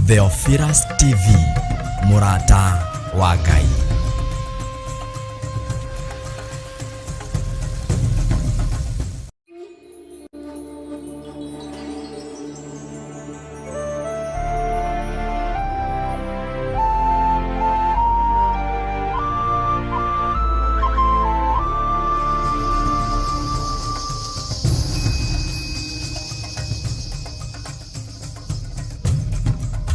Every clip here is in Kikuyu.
Theophilus TV, mũrata wa Ngai.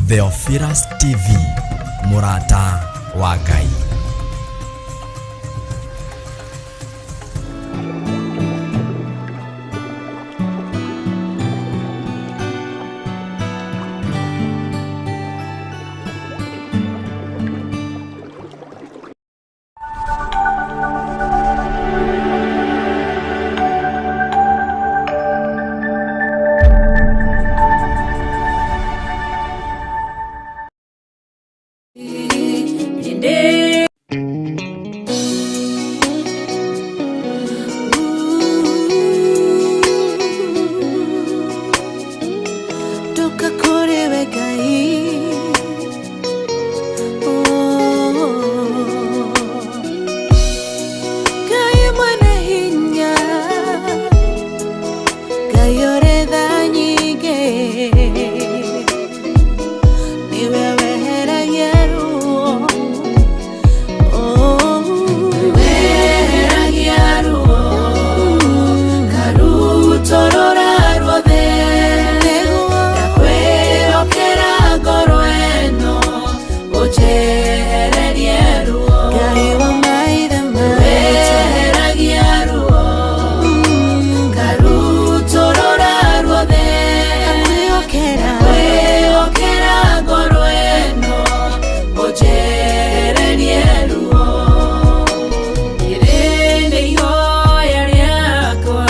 Theophilus TV, mũrata wa Ngai. Ndoka kũrĩ we Ngai. Oh. Ngai mwene hinya, Ngai ũrĩ tha nyingĩ, nĩwe weheragia ruo. Oh. Weheragia ruo, karutũrũra ruothe. Nĩguo. Ndakwĩhokera ngoro ĩno, ũnjehererie ruo. Ngai wa maithe maitũ. Weheragia ruo, karutũrũra ruothe. Ndakwĩhokera. Ndakwĩhokera ngoro ĩno, ũnjehererie ruo. Rĩrĩ nĩ ihoya rĩakwa,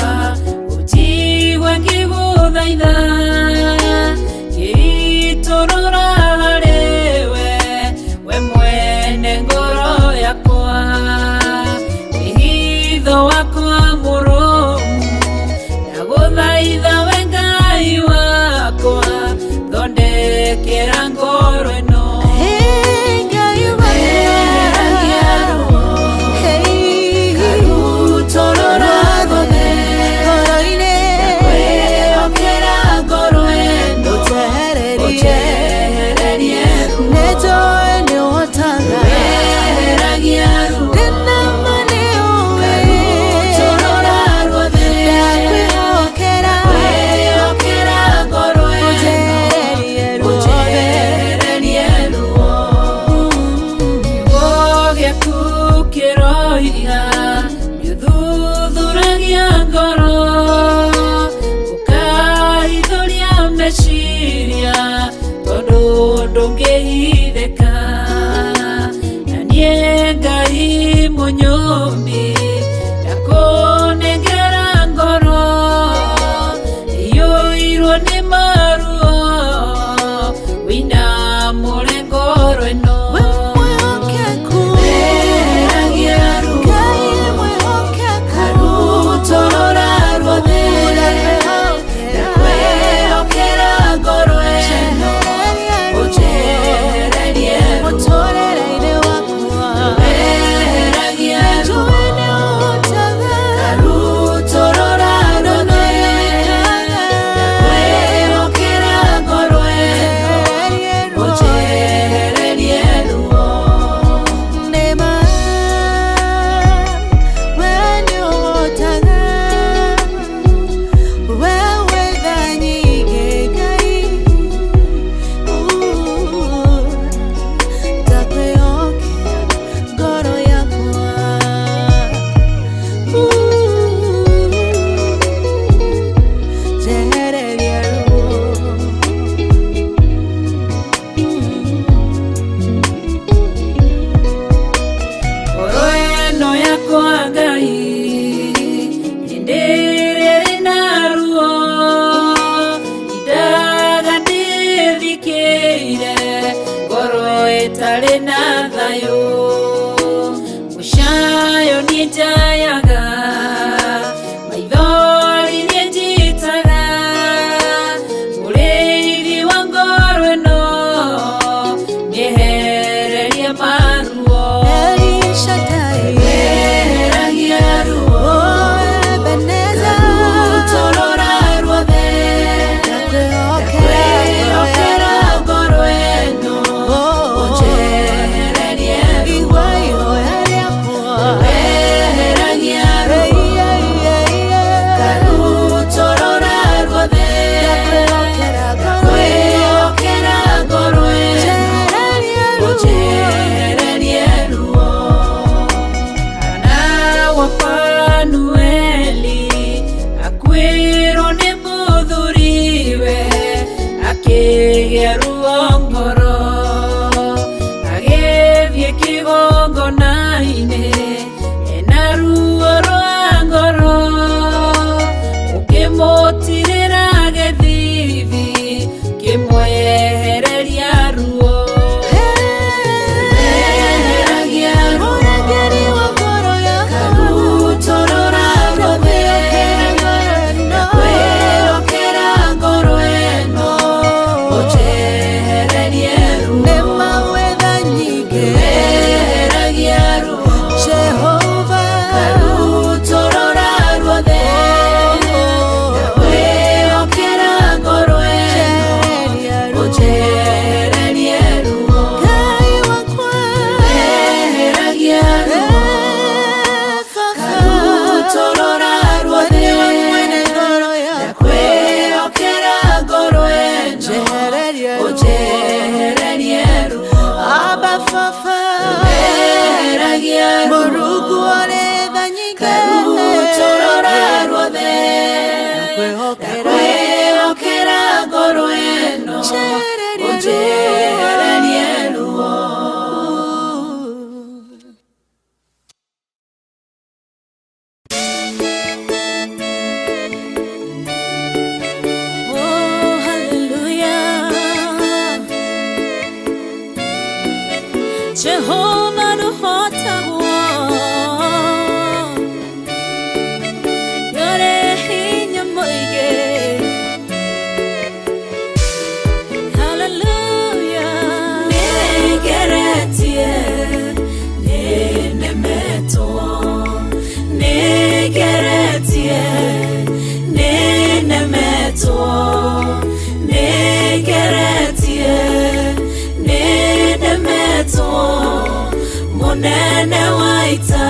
ũnjigue ngĩgũthaitha, ngĩitũrũra harĩwe, we mwene ngoro yakwa. Wĩhitho wakwa mũrũmu, ndagũthaitha we Ngai wakwa, thondekera ngoro ĩno. Hey, Ngai wakwa. Weheragia ruo, Hey. karutũrũra ruothe. Ngoro-inĩ. Ndakwĩhokera ngoro ĩno, Ũnjehererie. ũnjehererie ruo. Nĩnjũĩ nĩũhotaga. Weheragia ruo, Ndĩna ma nĩũĩ. karutũrũra ruothe. Ndakwĩhokera. Ndakwĩhokera ngoro ĩno, Ũnjehererie ruothe. ũnjehererie ruo. Kiugo gĩaku kĩroiga nĩũthuthuragia ngoro, ũkahithũria meciria, tondũ ndũngĩhithĩka. Na niĩ Ngai mũnyũmbi, ndakũnengera ngoro iyũirwo nĩ maruo, wĩinamũre ngoro ĩno. We mwĩhokeku. Weheragia ruo, Ngai mwĩhokeku. karutũrũra ruothe. Ndakwĩhokera ngoro ĩno, ũnjehererie ruo. Mũtũrĩre-inĩ wakwa. Weheragia ruo, Nĩnjũĩ nĩũhotaga. karutũrũra ruothe. Ndakwĩhokera ngoro ĩno, ũnjehererie ruo. Nĩma, we nĩũhotaga. We wĩ tha nyingĩ, Ngai. Ndakwĩhokera ngoro yakwa. Njehereria ruo. Ngoro ĩno yakwa Ngai, hĩndĩ ĩrĩa ĩrĩ na ruo, indaga ndĩthikĩire, ngoro ĩtarĩ na thayũ. Mũcayo niĩ njayaga, maithori niĩ njitaga, mũrĩithi wa ngoro ĩno. Akĩgĩa ruo ngoro agĩthiĩ kĩgongona-inĩ ena ruo rwa ngoro ũkĩmũtirĩra gĩthithi kĩmwehereria ruo Eheragia ruo Mũrangĩri wa ngoro yakwa Karutũrũra ruothe Ndakwĩhokera ngoro ĩno ũnjehererie ruo Nĩ mawetha nyingĩ Eheragia ruo Jehova Karutũrũra ruothe Ndakwĩhokera ngoro ĩno Njehereria ruo ũnjehererie ruo Ngai wakwa Eheragia ruo Karutũrũra ruothe Nĩwe mwene ngoro yakwa Ndakwĩhokera ngoro ĩno Njehereria ruo ũnjehererie ruo Abba Baba Eheragia ruo Mũrungu ũrĩ tha nyingĩ Karutũrũra ruothe Ndakwĩhokera Ndakwĩhokera ngoro ĩno Njehereria ruo. ũnjehererie ruo Oh, hallelujah. Jehovah nũhotagwo. Nĩũrĩ hinya mũingĩ. Hallelujah. Nĩngeretie, nĩnemetwo. Nĩngeretie, nĩnemetwo. Nĩngeretie, nĩnemetwo. Mũnene wa ita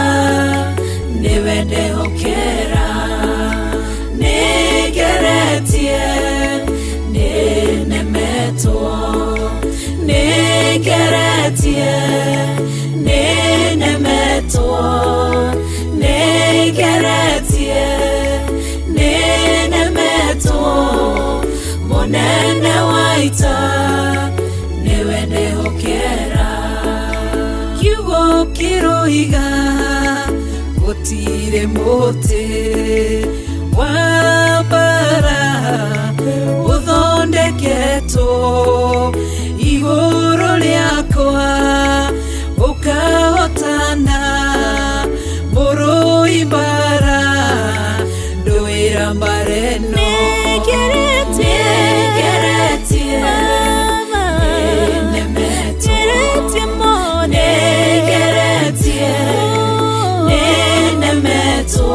nĩwe ndehokera. Nĩngeretie, nĩnemetwo. Nĩngeretie, nĩnemetwo. Nĩngeretie, nĩnemetwo. Mũnene wa ita nĩwe ndehokera. Kiugo kĩroiga gũtirĩ mũtĩ wa mbara ũthondeketwo igũrũ rĩakwa ũkahotana mũrũi mbara ndũĩra mbara ĩno Nĩngeretie. Nĩngeretie, Baba. nĩnemetwo. Ngeretie mũno. Nĩngeretie, nĩnemetwo.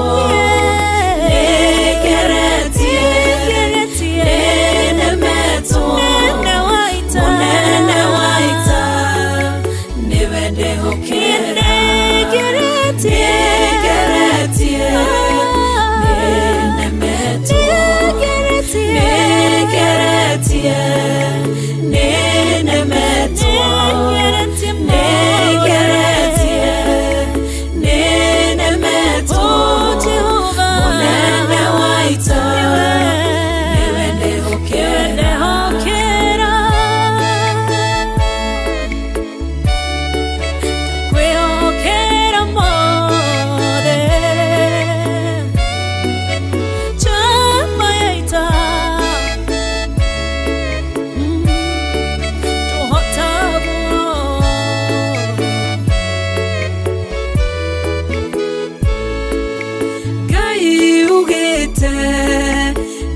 Nĩngeretie, Ngeretie. nĩnemetwo. Mũnene wa ita. Mũnene wa ita nĩwe ndehokera. Nĩngeretie. Nĩngeretie, nĩnemetwo. Nĩngeretie. Nĩngeretie, nĩnemetwo. Nĩngeretie mũno. Nĩngeretie, nĩnemetwo. Oh, Jehovah. Mũnene wa ita nĩwe ndehokera. Ndehokera. Ndakwĩhokera mothe. Njamba ya ita. Tũhotagwo. Ngai ugĩte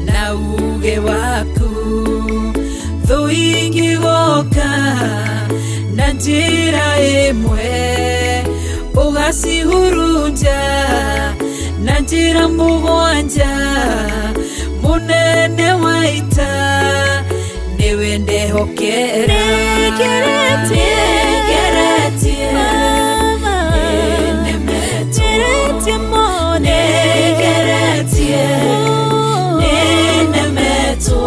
na uge waku thũ ingĩgoka na njĩra ĩmwe ũgacihurunja na njĩra mũgwanja mũnene wa ita nĩwe ndehokera. Nĩngeretie. Nĩngeretie, Baba. nĩnemetwo. Ngeretie mũno. Nĩngeretie, nĩnemetwo.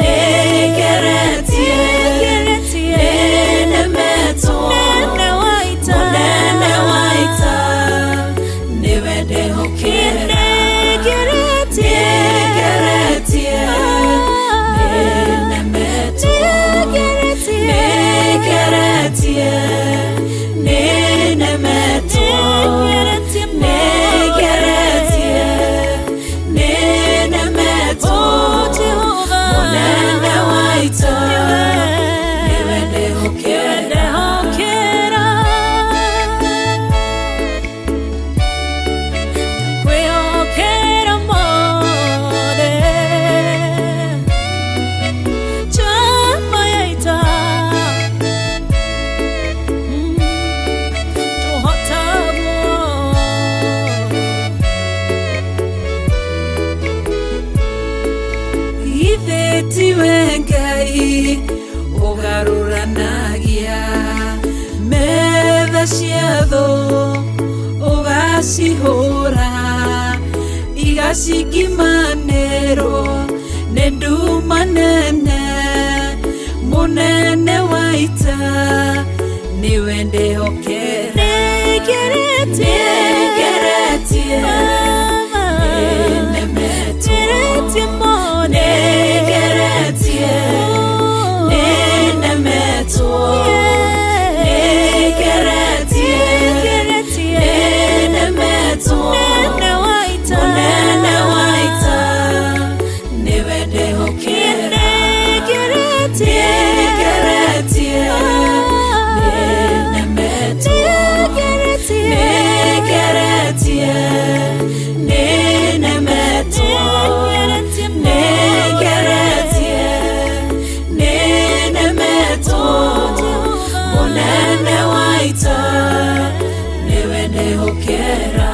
Nĩngeretie, Ngeretie. nĩnemetwo. Mũnene wa ita. Mũnene wa ita nĩwe ndehokera. Nĩngeretie. Nĩngeretie, Ah. Githĩ tiwe Ngai ũgarũranagia metha cia thũ, ũgacihũra igacingimanĩrwo nĩ nduma nene. Mũnene wa ita, nĩwe ndĩhokera. Nĩngeretie. Nĩngeretie. Baba. Nĩnemetwo. Ngeretie mũno. Nĩngeretie. Nĩnemetwo. Nĩngeretie. Nĩngeretie. Nĩnemetwo. Mũnene wa ita. Mũnene wa ita, nĩwe ndĩhokera. Nĩngeretie. Nĩngeretie. Nĩnemetwo. Nĩngeretie. Nĩngeretie. Nĩnemetwo. Nĩngeretie. Nĩngeretie. Nĩnemetwo. Mũnene wa ita, nĩwe ndĩhokera.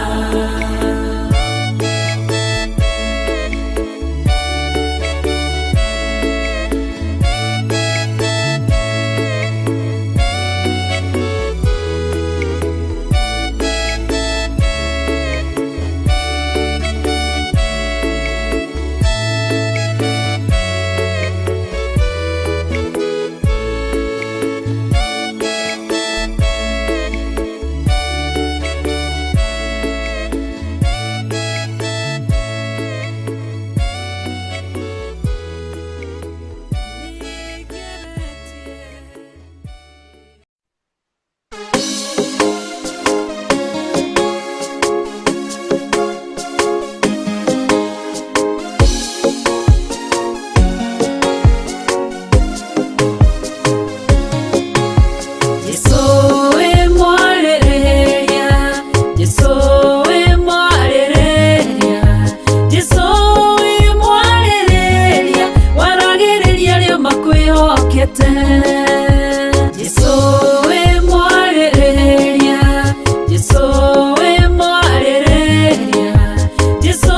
Jesũ wĩ mwarĩrĩria, Jesũ wĩ mwarĩrĩria, Jesũ wĩ mwarĩrĩria, waragĩrĩria arĩa makwĩhokete. Jesũ wĩ mwarĩrĩria, Jesũ wĩ mwarĩrĩria, Jesũ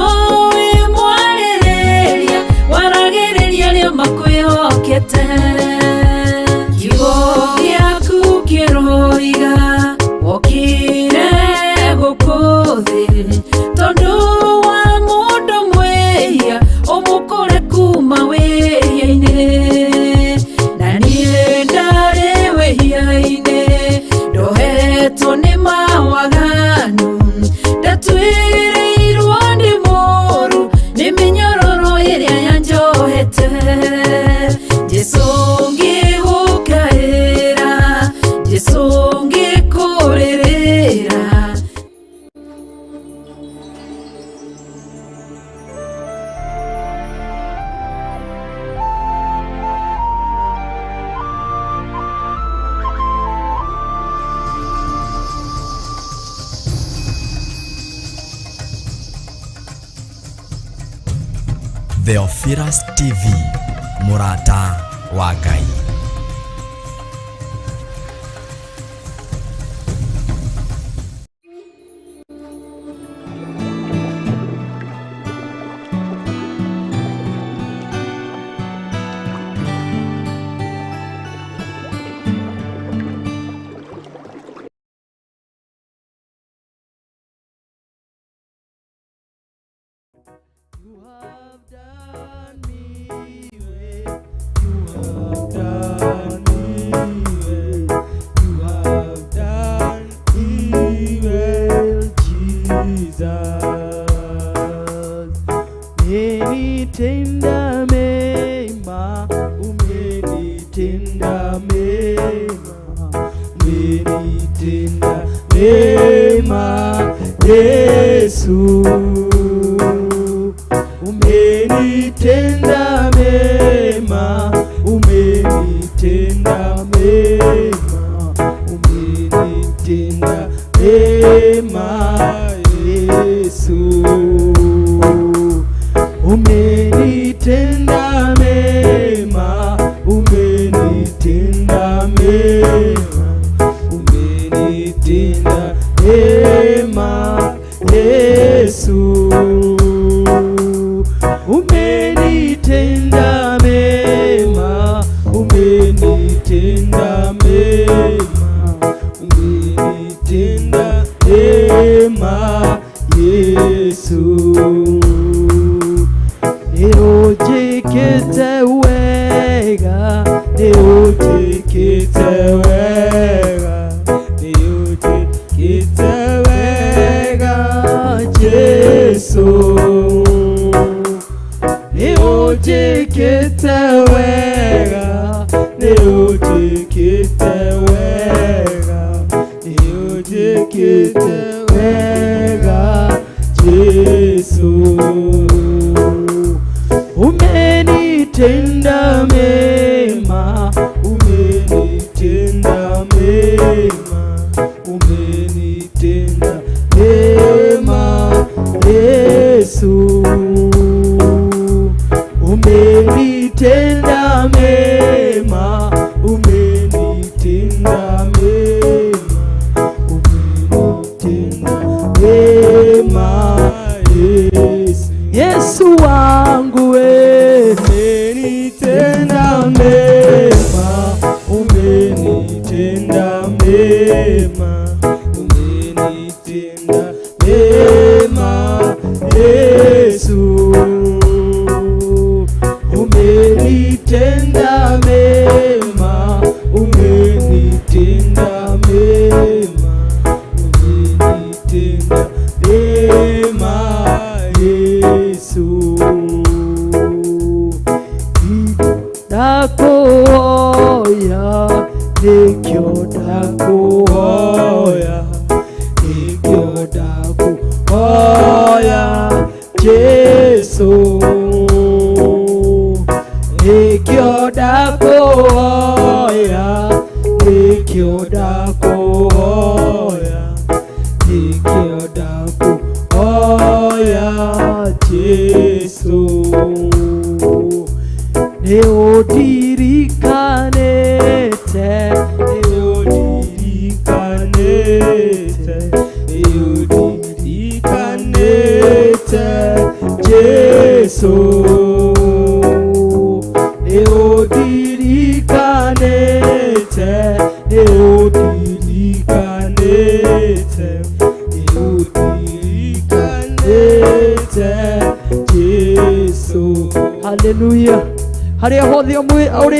wĩ mwarĩrĩria, waragĩrĩria arĩa makwĩhokete. Kiugo gĩaku kĩroiga wokire gũkũ thĩ tondũ wa mũndũ mwĩhia ũmũkũre kuma wĩhia-inĩ, na niĩ ndarĩ wĩhia-inĩ, ndohetwo nĩ mawaganu, ndatuĩrĩirwo nĩ mũũru nĩ mĩnyororo ĩrĩa yanjohete. Jesũ ngĩgũkaĩra, Jesũ ngĩkũrĩrĩra. Theophilus TV, mũrata wa Ngai. You have done me well. You have done me well. You have done me well, Jesus. Umenitenda mema, umenitenda mema, umenitenda mema, Yesu. Umenitenda mema, umenitenda mema, umenitenda mema, Yesu. Umenitenda mema, umenitenda mema, umenitenda mema, Yesu. ũnjĩkĩte wega, nĩ ũnjĩkĩte wega, nĩ ũnjĩkĩte wega Jesu. Nĩ ũnjĩkĩte wega, nĩ ũnjĩkĩte wega, nĩ ũnjĩkĩte wega Jesu. Umenitenda mema, umenitenda mema, umenitenda mema Yesu. Umenitenda mema, umenitenda mema, umenitenda mema Yesu. Yesu wangu we, umenitenda mema, umenitenda mema, umenitenda mema Yesu. Umenitenda mema, umenitenda mema, umenitenda mema Yesu. Ndakuhoya, nĩkĩo ndakuhoya, nĩkĩo ndakuhoya Jesu. Nĩkĩo ndakuhoya, nĩkĩo ndakuhoya, nĩkĩo ndakuhoya Jesu. Nĩ ũndirikanĩte, nĩ ũndirikanĩte, nĩ ũndirikanĩte Jesu. Nĩ ũndirikanĩte, nĩ ũndirikanĩte, nĩ ũndirikanĩte Jesu. Haleluya. Harĩa hothe ũrĩ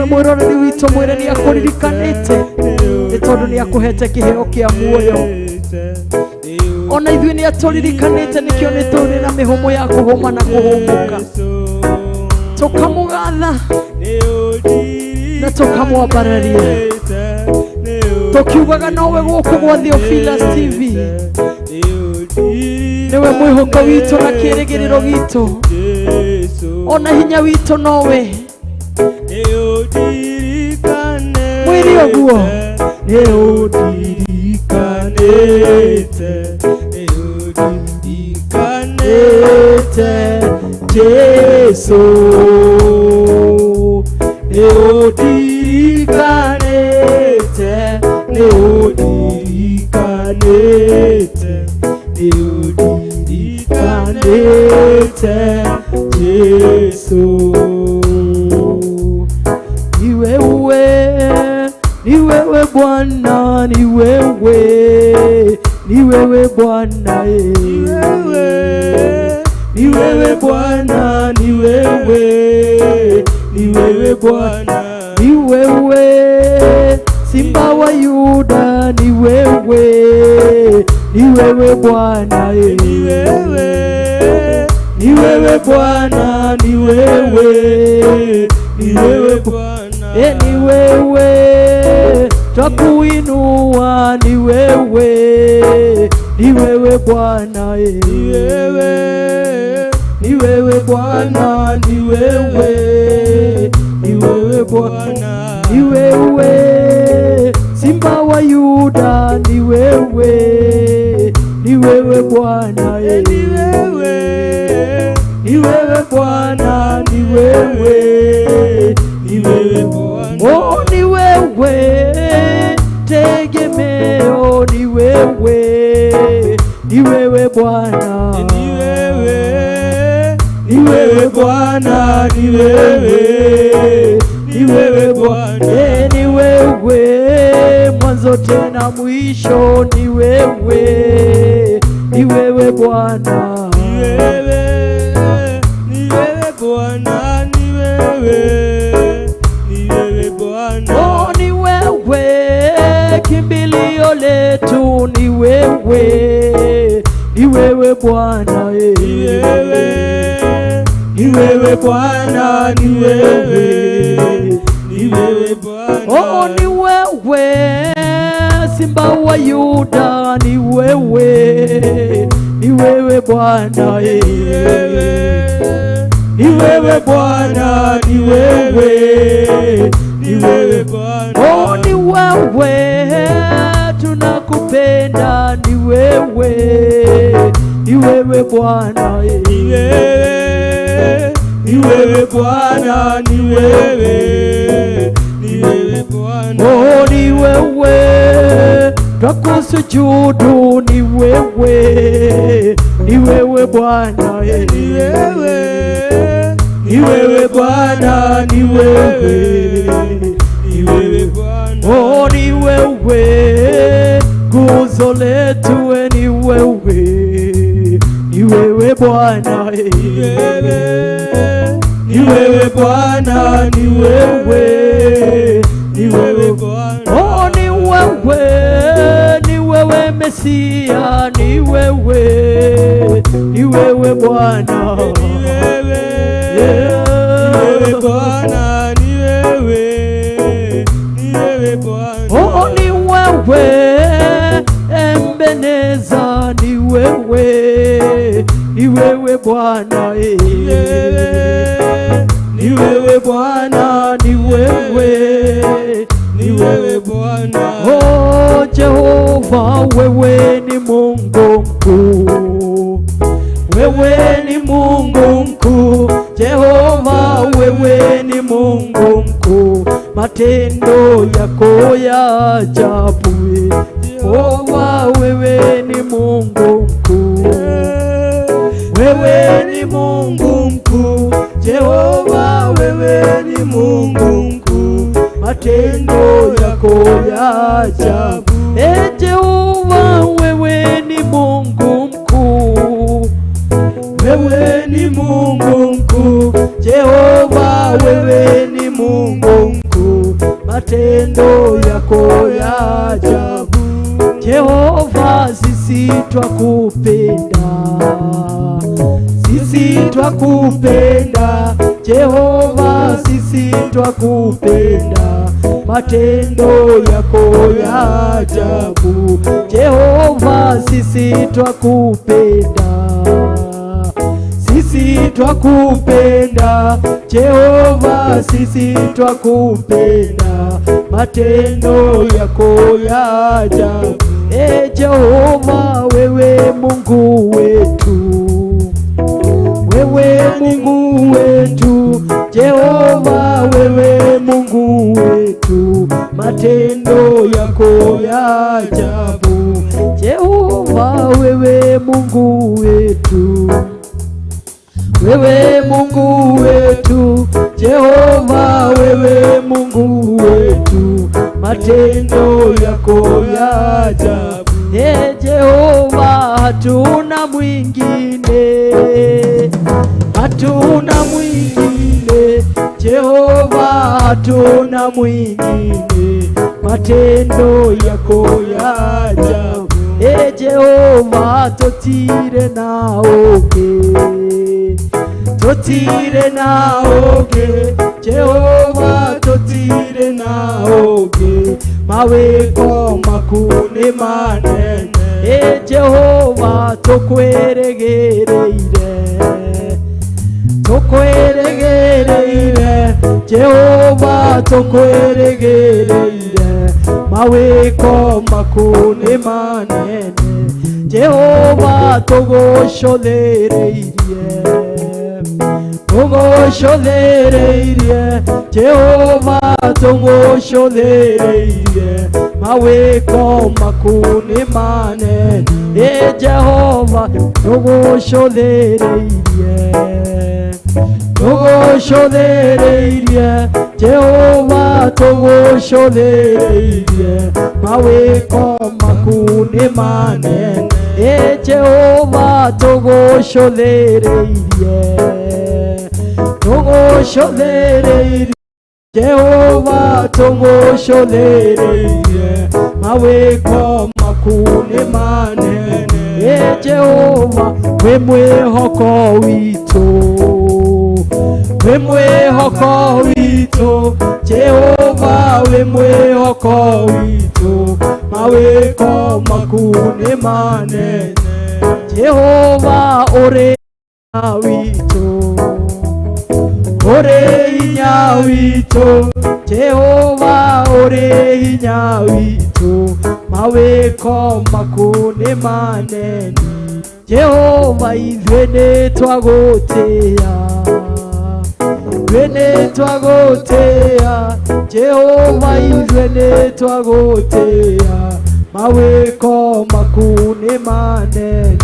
mwĩroreri witũ, mwĩre nĩ akũririkanĩte, nĩ tondũ nĩ akũhete kĩheo kĩa muoyo. Ona ithuĩ nĩ atũririkanĩte, nĩkĩo nĩ tũrĩ na mĩhũmũ ya kũhũma na kũhũmũka, tũkamũgatha na tũkamwambararia, tũkiugaga nowe gũkũ gwa Theophilus TV nĩwe mwĩhoko witũ na kĩĩrĩgĩrĩro gitũ, ona hinya witũ nowe. Mwĩre ũguo. Nĩ ũndirikanĩte, nĩ ũndirikanĩte Jesu. Nĩ ũndirikanĩte, nĩ ũndirikanĩte, nĩ ũndirikanĩte Jesu. Ni wewe, ni wewe Bwana, ni wewe, ni wewe Bwana, Ni wewe Bwana, ni wewe, ni wewe Bwana, ni wewe Simba wa Yuda, ni wewe, ni wewe Bwana, ni wewe, ni wewe Bwana, ni wewe, ni wewe Bwana, ni wewe twakuinua, ni wewe, ni wewe Bwana, ni wewe, ni wewe Bwana, ni wewe, ni wewe Bwana, ni wewe Simba wa Yuda, ni wewe, ni wewe Bwana, ni wewe, ni wewe Bwana, ni wewe, ni wewe Bwana, oh, ni wewe tegemeo, ni wewe, ni wewe Bwana, ni wewe, ni wewe Bwana, ni wewe, ni wewe Bwana, ni wewe mwanzo tena mwisho, ni wewe, ni wewe Bwana, ni wewe, ni wewe Bwana, ni wewe, ni wewe Bwana. Oh, ni wewe kimbilio letu, ni wewe, ni wewe Bwana, eh. Ni wewe, ni wewe Bwana, ni wewe, ni wewe Bwana. Oh, ni wewe Simba wa Yuda, ni wewe, ni wewe Bwana, eh. Ni wewe Bwana, ni wewe, ni wewe Bwana. Oh, ni wewe tunakupenda, ni wewe, ni wewe Bwana, eh. Ni wewe, ni wewe Bwana, ni wewe, ni wewe Bwana. Oh, ni wewe twakusujudu, ni wewe, ni wewe Bwana, eh. Ni wewe, ni wewe Bwana, ni wewe, ni wewe Bwana. Oh, ni wewe nguzo letu, eh, ni wewe, ni wewe Bwana, eh. Ni wewe, ni wewe Bwana, ni wewe, ni wewe Bwana. Oh, ni wewe, ni wewe Mesia, ni wewe, ni wewe Bwana. Ni wewe, ni wewe Bwana, ni wewe, ni wewe Bwana. Oh, ni wewe Ebeneza, ni wewe, ni wewe Bwana, eh. Ni wewe, ni wewe Bwana, ni wewe, ni wewe Bwana. Oh, Jehova, wewe ni Mungu mkuu, wewe ni Mungu mkuu. Jehova, wewe ni Mungu mkuu, matendo yako ya ajabu. Jehova, wewe ni Mungu mkuu, Wewe ni Mungu mkuu, Jehova, wewe ni Mungu mkuu, matendo yako ya ajabu. E Jehova, wewe ni Mungu mkuu, Wewe ni Mungu mkuu, Jehova, wewe ni Mungu mkuu, matendo yako ya ajabu. Jehova, sisi twakupenda, Sisi twakupenda, Jehova, sisi twakupenda, matendo yako ya ajabu. Jehova, sisi twakupenda, Sisi twakupenda, Jehova, sisi twakupenda, matendo yako ya ajabu. E Jehova, wewe Mungu wetu, Wewe Mungu wetu, Jehova, wewe Mungu wetu, matendo yako ya ajabu. Jehova, wewe Mungu wetu, wewe Mungu wetu, Jehova, wewe Mungu wetu, matendo yako ya ajabu. E Jehova, hatuna mwingine, Hatuna mwingine, Jehova, hatuna mwingine, matendo yako ya ajabu. E Jehova, totire naoge, Totire naoge, Jehova, totire naoge, maweko maku nĩ manene. E Jehova, tukwĩrĩgĩrĩire, Tukwĩrĩgĩrĩire, Jehova, tukwĩrĩgĩrĩire, mawĩko maku nĩ manene. Jehova, tũgũcũthĩrĩirie, Tũgũcũthĩrĩirie, Jehova, tũgũcũthĩrĩirie, mawĩko maku nĩ manene. E Jehova, tũgũcũthĩrĩirie, Tũgũcũthĩrĩirie, Jehova, tũgũcũthĩrĩirie, mawĩko maku nĩ manene. E Jehova, tũgũcũthĩrĩirie, Tũmũcũthĩrĩirie Jehova tũmũcũthĩrĩirie mawĩko maku nĩ manene. Ĩ Jehova wĩ mwĩhoko witũ, wĩ mwĩhoko witũ, Jehova wĩ mwĩhoko witũ, mawĩko maku nĩ manene. Jehova ũrĩ witũ, ũrĩ hinya witũ, Jehova ũrĩ hinya witũ, mawĩko maku nĩ manene. Jehova ithuĩ nĩ twagũtĩĩa, ithuĩ nĩ twagũtĩĩa, Jehova ithuĩ nĩ twagũtĩĩa, mawĩko maku nĩ manene.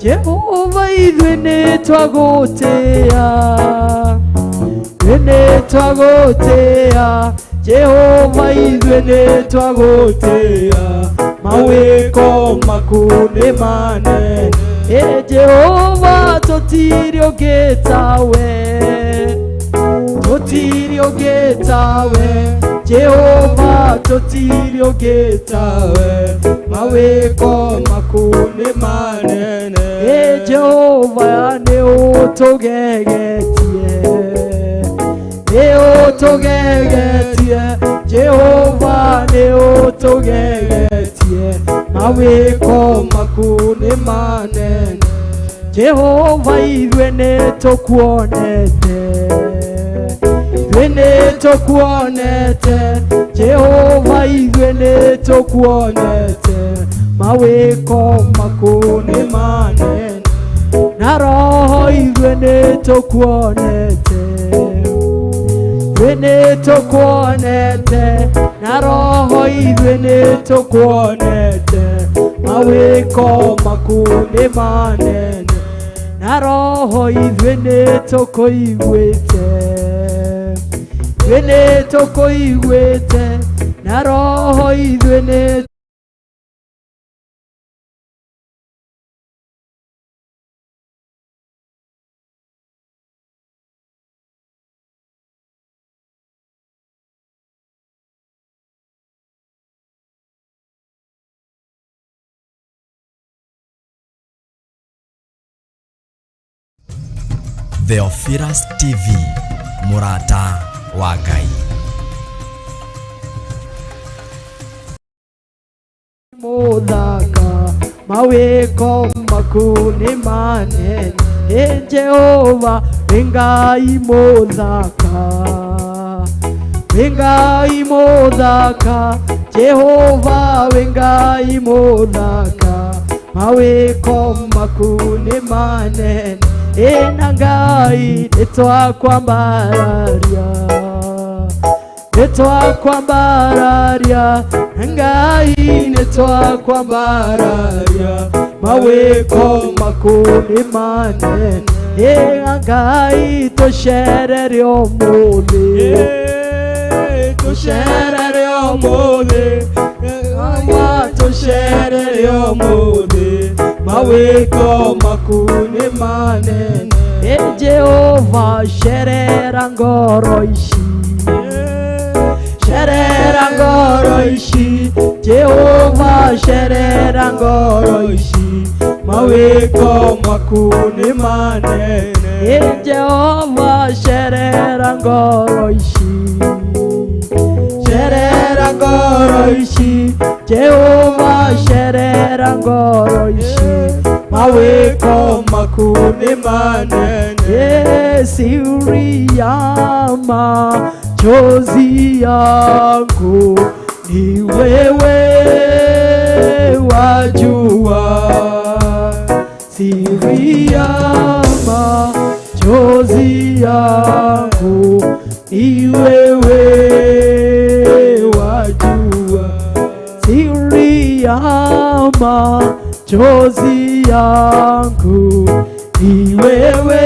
Jehova ithuĩ nĩ twagũtĩĩa, ithuĩ nĩ twagũtĩĩa, Jehova ithuĩ nĩ twagũtĩĩa, mawĩko maku nĩ manene. Ĩ Jehova tũtirĩ ũngĩ tawe, tũtirĩ ũngĩ tawe, Jehova tũtirĩ ũngĩ tawe, mawĩko maku nĩ manene. Ĩ Jehova nĩ ũtũgegetie, nĩ ũtũgegetie, Jehova nĩ ũtũgegetie, mawĩko maku nĩ manene. Jehova ithuĩ nĩ tũkuonete, ithuĩ nĩ tũkuonete, Jehova ithuĩ nĩ tũkuonete, mawĩko maku nĩ manene. Na roho ithuĩ nĩ tũkuonete, ithuĩ nĩ tũkuonete, na roho ithuĩ nĩ tũkuonete, mawĩko maku nĩ manene. Na roho ithuĩ nĩ tũkũiguĩte, ithuĩ nĩ tũkũiguĩte, na roho ithuĩ nĩ Theophilus TV, mũrata wa Ngai. Mũthaka mawĩko maku nĩ manene. Ĩ Jehova wĩ Ngai mũthaka, wĩ Ngai mũthaka, Jehova wĩ Ngai mũthaka, mawĩko maku nĩ manene. Ĩ na Ngai nĩ twakwambararia, nĩ twakwambararia, Ngai nĩ twakwambararia, mawĩko maku nĩ manene. Ĩ Ngai tũcerere ũmũthĩ, tũcerere ũmũthĩ, tũcerere ũmũthĩ, mawĩko maku nĩ manene. Ĩ Jehova cerera ngoro ici, cerera ngoro ici, Jehova cerera ngoro ici, mawĩko maku nĩ manene. Ĩ Jehova cerera ngoro ici, cerera ngoro ici, Jehova cerera ngoro ici, mawĩko maku nĩ manene. Siri ya machozi yangu ni wewe wajua, siri ya machozi yangu ni wewe wajua, siri ya machozi yangu ni wewe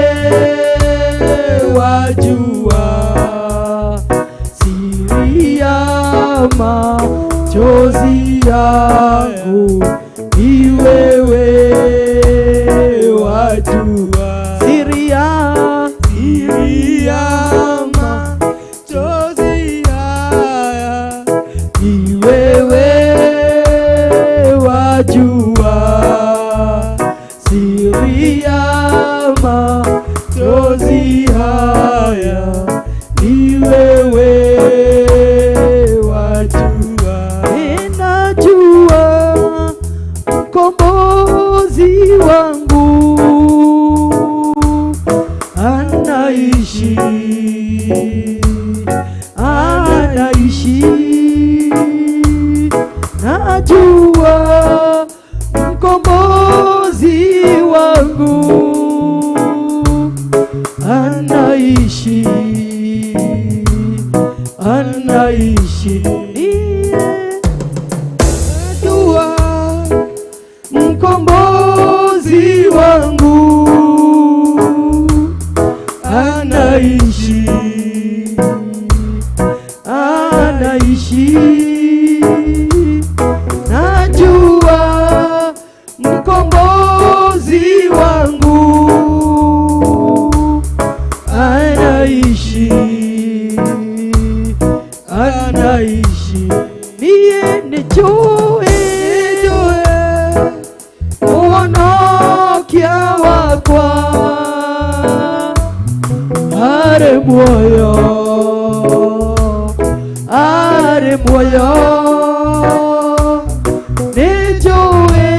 wajua, siri ya machozi yangu ni wewe wajua, siri ya anaishi, najua mkombozi wangu anaishi, anaishi. Najua mkombozi wangu anaishi, anaishi. Najua mkombozi wangu anaishi, anaishi. Niĩ nĩnjũĩ mũhonokia wakwa arĩ muoyo, arĩ muoyo. Nĩnjũĩ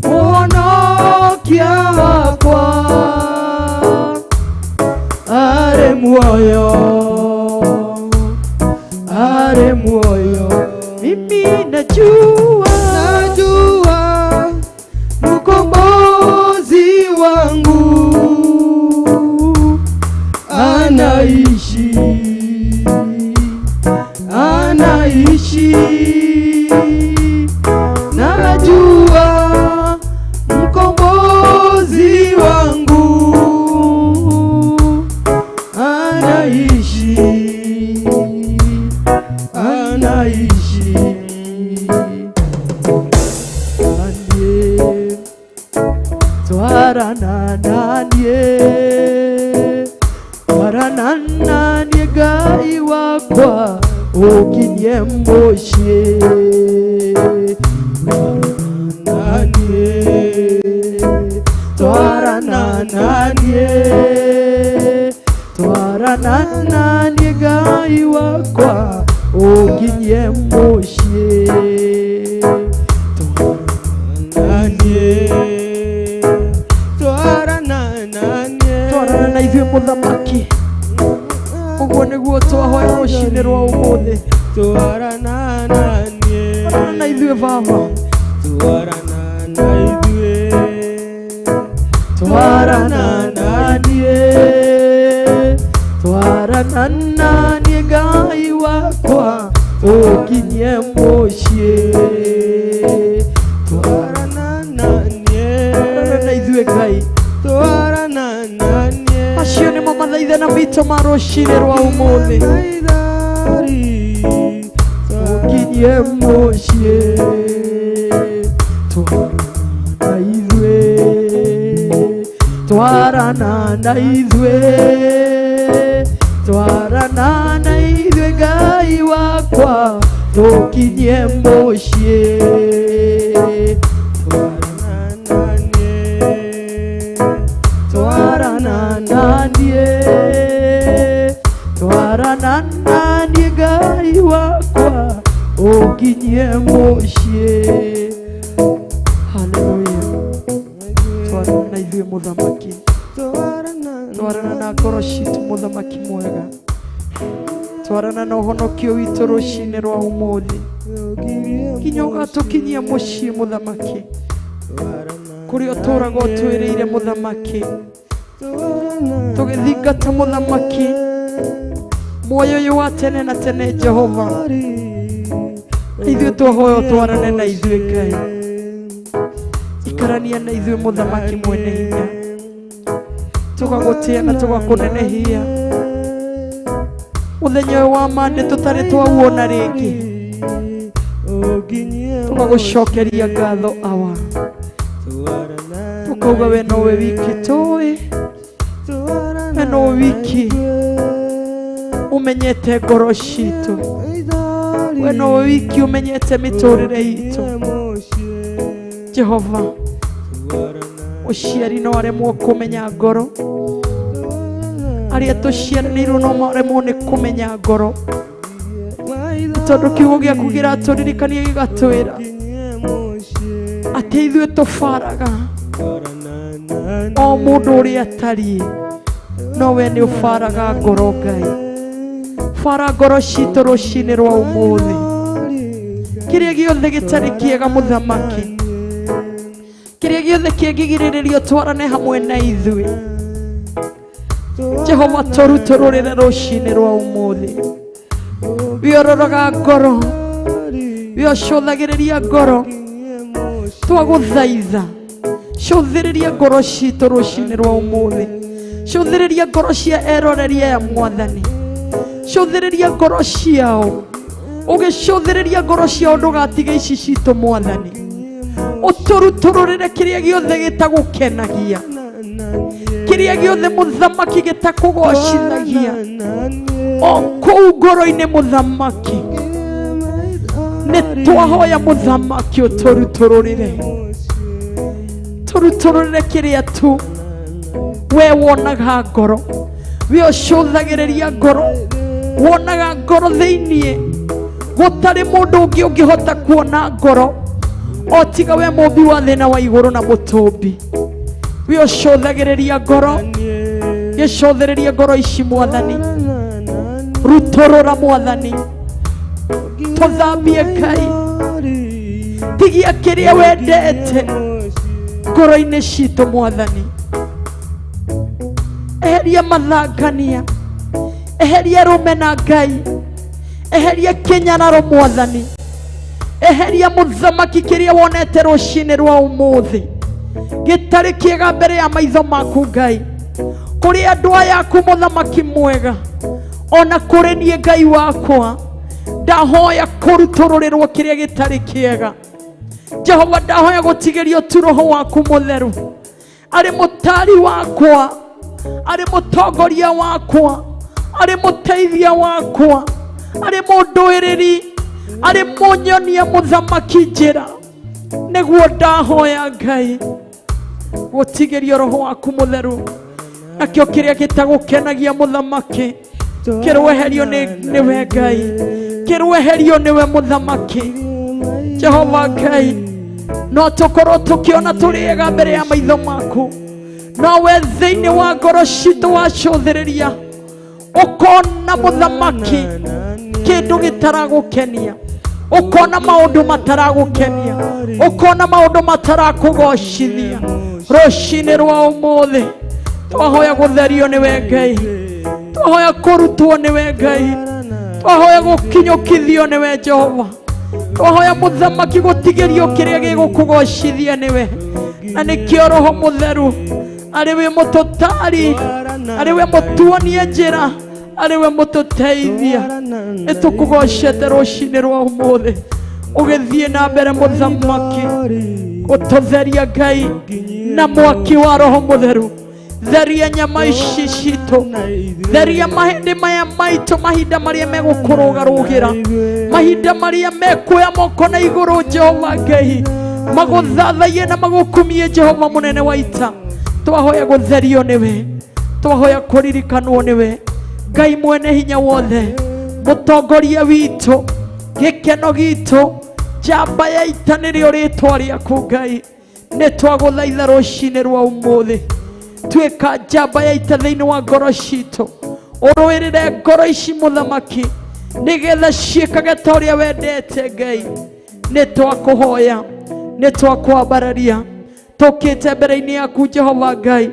mũhonokia wakwa arĩ muoyo, arĩ muoyo. Mimi najua, najua mkombozi wangu anaishi, anaishi. Najua mkombozi wangu anaishi, anaishi. Nanie twarana nanie, twarana nanie Ngai wakwa ũkinyie mũciĩ. Nanie twarana nanie, twarana nanie Ngai wakwa ũkinyie mũciĩ. Nanie twarana nanie, Twarana na ithuĩ mũthamaki, ũguo nĩguo twahoya rũcinĩ rwa ũmũthĩ. Twarana nanie, Twarana na ithuĩ baba, twarana na ithuĩ, twarana nanie, twarana nanie Ngai wakwa ũkinyie mũciĩ. Twarana nanie, Twarana na ithuĩ Ngai. Twarana nanie, Macio nĩmo mathaithana maitũ ma rũcinĩ rwa ũmũthĩ. Ũkinyie mũciĩ, twarana na ithuĩ, twarana na ithuĩ, twarana na ithuĩ Ngai wakwa tũkinyie mũciĩ. Twarana nanie, twarana nanie Ngai wakwa ũkinyie mũciĩ. Haleluya. Twarana na ithuĩ mũthamaki, twarana na ngoro citũ mũthamaki mwega, twarana na ũhonokio witũ rũcinĩ rwa ũmũthĩ nginya ũgatũkinyia mũciĩ mũthamaki, kũrĩa ũtũraga ũtwĩrĩire mũthamaki, tũgĩthingata mũthamaki muoyo ũyũ wa tene na tene. Jehova, ithuĩ twahoya ũtwarane na ithuĩ Ngai, ikarania na ithuĩ mũthamaki mwene hinya, tũgagũtĩa na tũgakũnenehia mũthenya ũyũ wa mande tũtarĩ twawona rĩngĩ. Tũgagũcokeria ngatho awa, tũkauga we nowe wiki tũĩ, we nowe wiki ũmenyete ngoro citũ, we nowe wiki ũmenyete mĩtũrĩre itũ. Jehova, mũciari no aremwo kũmenya ngoro, arĩa tũciaranĩirwo no maremwo nĩ kũmenya ngoro, tondũ kiugo gĩaku kĩratũririkania gĩgatwĩra atĩ ithuĩ tũbaraga o mũndũ ũrĩa atariĩ. No we nĩ ũbaraga ngoro Ngai, bara ngoro citũ rũcinĩ rwa ũmũthĩ, kĩrĩa gĩothe gĩtarĩ kĩega mũthamaki, kĩrĩa gĩothe kĩngĩgirĩrĩrio twarane hamwe na ithuĩ Jehova, tũrutũrũrĩre rũcinĩ rwa ũmũthĩ. Wĩororaga ngoro, wĩocũthagĩrĩria ngoro, twagũthaitha cũthĩrĩria ngoro citũ rũcinĩ rwa ũmũthĩ, cũthĩrĩria ngoro cia eroreri aya mwathani, cũthĩrĩria ngoro ciao, ũgĩcũthĩrĩria ngoro ciao ndũgatige ici citũ mwathani, ũtũrutũrũrĩre kĩrĩa gĩothe gĩtagũkenagia, kĩrĩa gĩothe mũthamaki gĩtakũgocithagia o kũu ngoro-inĩ mũthamaki, nĩ twahoya mũthamaki ũtũrutũrũrĩre, tũrutũrũrĩre kĩrĩa tu we wonaga ngoro, we ũcũthagĩrĩria ngoro, wonaga ngoro thĩiniĩ, gũtarĩ mũndũ ũngĩ ũngĩhota kuona ngoro o tiga we mũmbi wa thĩ na wa igũrũ na mũtũmbi. We ũcũthagĩrĩria ngoro, gĩcũthĩrĩria ngoro ici mwathani, rutũrũra mwathani, tũthambie Ngai, tigia kĩrĩa wendete ngoro-inĩ citũ mwathani, eheria mathangania, eheria rũmena Ngai, eheria kĩnyararo mwathani, eheria mũthamaki kĩrĩa wonete rũcinĩ rwa ũmũthĩ gĩtarĩ kĩega mbere ya maitho maku Ngai, kũrĩ andũ aya aku mũthamaki mwega, ona kũrĩ niĩ Ngai wakwa, ndahoya kũrutũrũrĩrwo kĩrĩa gĩtarĩ kĩega Jehova, ndahoya gũtigĩrio tu roho waku mũtheru arĩ mũtari wakwa, arĩ mũtongoria wakwa, arĩ mũteithia wakwa, arĩ mũndũĩrĩri, arĩ mũnyonia mũthamaki njĩra, nĩguo ndahoya Ngai gũtigĩrio roho waku mũtheru, nakĩo kĩrĩa gĩtagũkenagia mũthamaki kĩrweherio nĩwe Ngai, kĩrweherio nĩwe mũthamaki Jehova Ngai. No tũkorwo tũkĩona tũrĩ ega mbere ya maitho maku, no we thĩinĩ wa ngoro citũ wacũthĩrĩria ũkona mũthamaki kĩndũ gĩtaragũkenia, ũkona maũndũ mataragũkenia, ũkona maũndũ matarakũgocithia. Rũcinĩ rwa ũmũthĩ twahoya gũtherio nĩwe Ngai, twahoya kũrutwo nĩwe Ngai, twahoya gũkinyũkithio nĩwe Jehova, twahoya mũthamaki gũtigĩrio kĩrĩa gĩgũkũgocithia nĩwe, na nĩkĩo roho mũtheru arĩ we mũtũtari, arĩ we mũtuonie njĩra, arĩ we mũtũteithia. Nĩ tũkũgocete rũcinĩ rwa ũmũthĩ, ũgĩthiĩ na mbere mũthamaki gũtũtheria Ngai na mwaki wa roho mũtheru. Theria nyama ici citũ, theria mahĩndĩ maya maitũ, mahinda marĩa megũkũrũgarũgĩra, mahinda marĩa mekuoya moko na igũrũ Jehova Ngai, magũthathaiye na magũkumie Jehova mũnene wa ita. Twahoya gũtherio nĩwe, twahoya kũririkanwo nĩwe Ngai mwene hinya wothe, mũtongoria witũ, gĩkeno gitũ, njamba ya ita nĩrĩo rĩtwa rĩaku Ngai. Nĩ twagũthaitha rũcinĩ rwa ũmũthĩ, tuĩka njamba ya ita thĩinĩ wa ngoro citũ, ũrũĩrĩre ngoro ici mũthamaki, nĩgetha ciĩkage ta ũrĩa wendete Ngai. Nĩ twakũhoya, nĩ twakwambararia, tũkĩte mbere-inĩ yaku Jehova Ngai,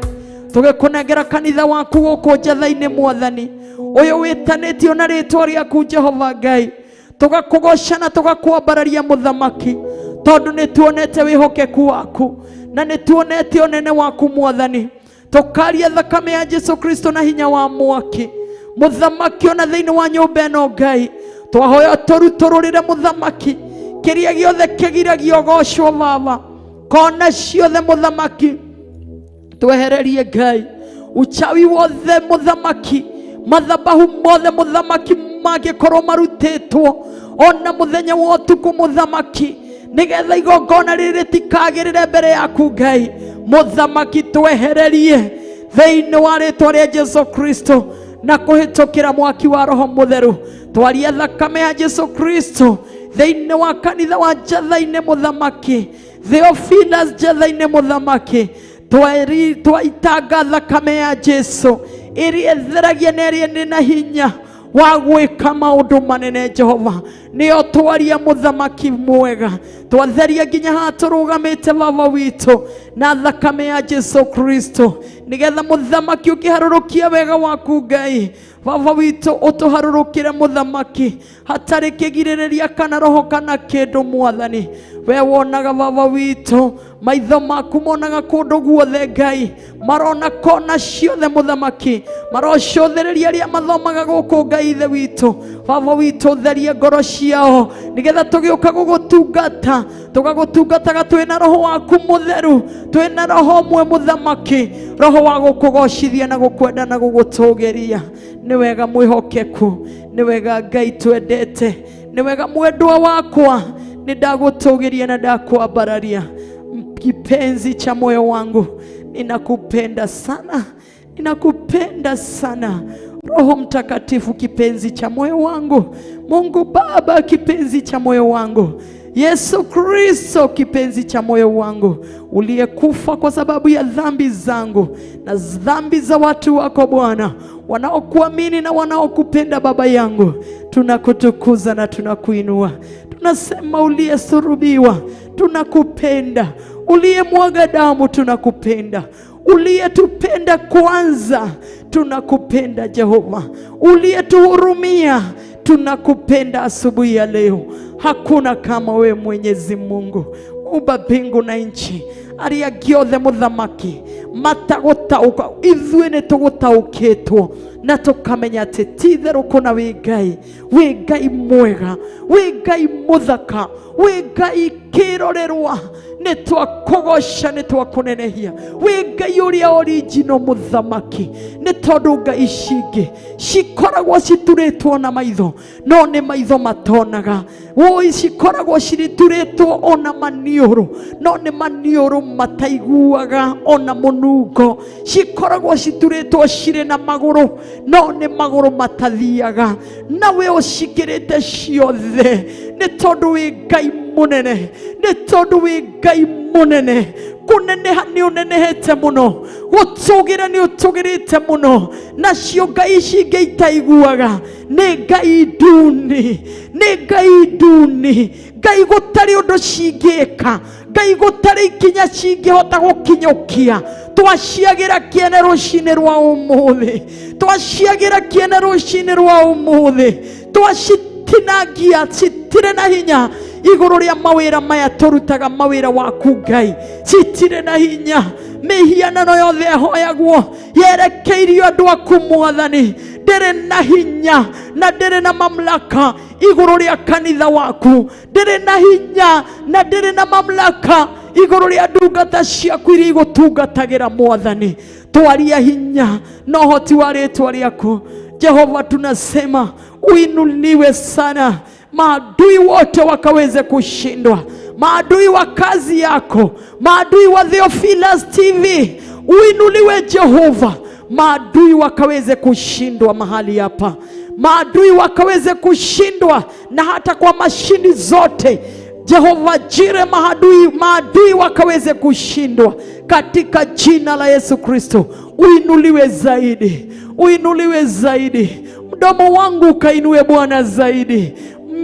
tũgĩkũnengera kanitha waku gũkũ njatha-inĩ mwathani, ũyũ wĩtanĩtio na rĩtwa rĩaku Jehova Ngai, tũgakũgoca na tũgakwambararia mũthamaki, tondũ nĩ tuonete wĩhokeku waku na nĩ tuonete ũnene waku mwathani. Tũkaria thakame ya Jesu Kristo na hinya wa mwaki mũthamaki, ona thĩinĩ wa nyũmba ĩno Ngai, twahoya tũrutũrũrĩre mũthamaki kĩrĩa gĩothe kĩgiragia ũgocwo Baba, kona ciothe mũthamaki twehererie Ngai, uchawi wothe mũthamaki, mathabahu mothe mũthamaki mangĩkorwo marutĩtwo ona mũthenya wa ũtukũ mũthamaki, nĩgetha igongona rĩrĩ rĩtikagĩrĩre mbere yaku Ngai mũthamaki, twehererie thĩinĩ wa rĩtwa rĩa Jesu Kristo na kũhĩtũkĩra mwaki wa roho mũtheru. Twaria thakame ya Jesu Kristo thĩinĩ wa kanitha wa njatha-inĩ mũthamaki, Theophilus njatha-inĩ mũthamaki, twaitanga thakame ya Jesu Ĩrĩa ĩtheragia na ĩrĩa ĩrĩ na hinya wa gwĩka maũndũ manene. Jehova, nĩyo twaria mũthamaki mwega, twatheria nginya haha tũrũgamĩte, Baba witũ, na thakame ya Jesu Kristo, nĩgetha mũthamaki ũkĩharũrũkia wega waku. Ngai Baba witũ, ũtũharũrũkĩre mũthamaki hatarĩ kĩgirĩrĩria kana roho kana kĩndũ. Mwathani, we wonaga, Baba witũ, maitho maku monaga kũndũ guothe. Ngai, marona kona ciothe. Mũthamaki, marocũthĩrĩria arĩa mathomaga gũkũ. Ngai Ithe witũ, Baba witũ, therie ngoro ciao, nĩgetha tũgĩũka gũgũtungata, tũgagũtungataga twĩna roho waku mũtheru, twĩna roho ũmwe mũthamaki, roho wa gũkũgocithia na gũkwenda na gũgũtũgĩria. Nĩ wega mwĩhokeku, nĩ wega Ngai twendete, nĩ wega mwendwa wakwa, nĩ ndagũtũgĩria na ndakwambararia. Kipenzi cha moyo wangu, ninakupenda sana, ninakupenda sana. Roho Mtakatifu, kipenzi cha moyo wangu, Mungu Baba, kipenzi cha moyo wangu, Yesu Kristo, kipenzi cha moyo wangu, uliyekufa kwa sababu ya dhambi zangu na dhambi za watu wako Bwana, wanaokuamini na wanaokupenda. Baba yangu, tunakutukuza na tunakuinua, tunasema uliyesurubiwa, tunakupenda, uliyemwaga damu, tunakupenda, uliyetupenda kwanza, tunakupenda Jehova, uliyetuhurumia, tunakupenda asubuhi ya leo. Hakuna kama wewe Mwenyezi Mungu, umba mbingu na nchi, arĩa angĩ othe mũthamaki matagũtaũka, ithuĩ nĩ tũgũtaũkĩtwo na tũkamenya atĩ ti itherũ kũna wĩ Ngai, wĩ Ngai mwega, wĩ Ngai mũthaka, wĩ Ngai kĩrorerwa. Nĩ twakũgoca, nĩ twakũnenehia, wĩ Ngai ũrĩa original mũthamaki, nĩ tondũ ngai ici ingĩ cikoragwo citurĩtwo na maitho, no nĩ maitho matonaga. Woi, cikoragwo citurĩtwo ona maniũrũ, no nĩ maniũrũ mataiguaga ona mũnungo. Cikoragwo citurĩtwo cirĩ na magũrũ, no nĩ magũrũ matathiaga. Nawe ũcikĩrĩte ciothe, nĩ tondũ wĩ Ngai mũnene, nĩ tondũ wĩ Ngai mũnene. Kũneneha nĩ ũnenehete mũno, gũtũgĩra nĩ ũtũgĩrĩte mũno. Nacio ngai ici ingĩ itaiguaga nĩ ngai nduni, nĩ ngai nduni, ngai gũtarĩ ũndũ cingĩka, ngai gũtarĩ ikinya cingĩhota gũkinyũkia. Twaciagĩra kĩene rũcinĩ rwa ũmũthĩ, twaciagĩra kĩene rũcinĩ rwa ũmũthĩ, twacitinangia. Citirĩ na hinya igũrũ rĩa mawĩra maya tũrutaga, mawĩra waku Ngai, citirĩ na hinya. Mĩhianano yothe ĩhoyagwo yerekeirio andũ aku Mwathani, ndĩrĩ na hinya na ndĩrĩ na mamlaka igũrũ rĩa kanitha waku, ndĩrĩ na hinya na ndĩrĩ na mamlaka igũrũ rĩa ndungata ciaku iria igũtungatagĩra. Mwathani, twaria hinya na ũhoti wa rĩtwa rĩaku. Jehova, tunasema uinuliwe sana, maadui wote wakaweze kushindwa, maadui wa kazi yako, maadui wa Theophilus TV, uinuliwe Jehova, maadui wakaweze kushindwa mahali hapa, maadui wakaweze kushindwa na hata kwa mashini zote. Jehova Jire, maadui wakaweze kushindwa katika jina la Yesu Kristo. Uinuliwe zaidi, uinuliwe zaidi, mdomo wangu ukainue Bwana zaidi,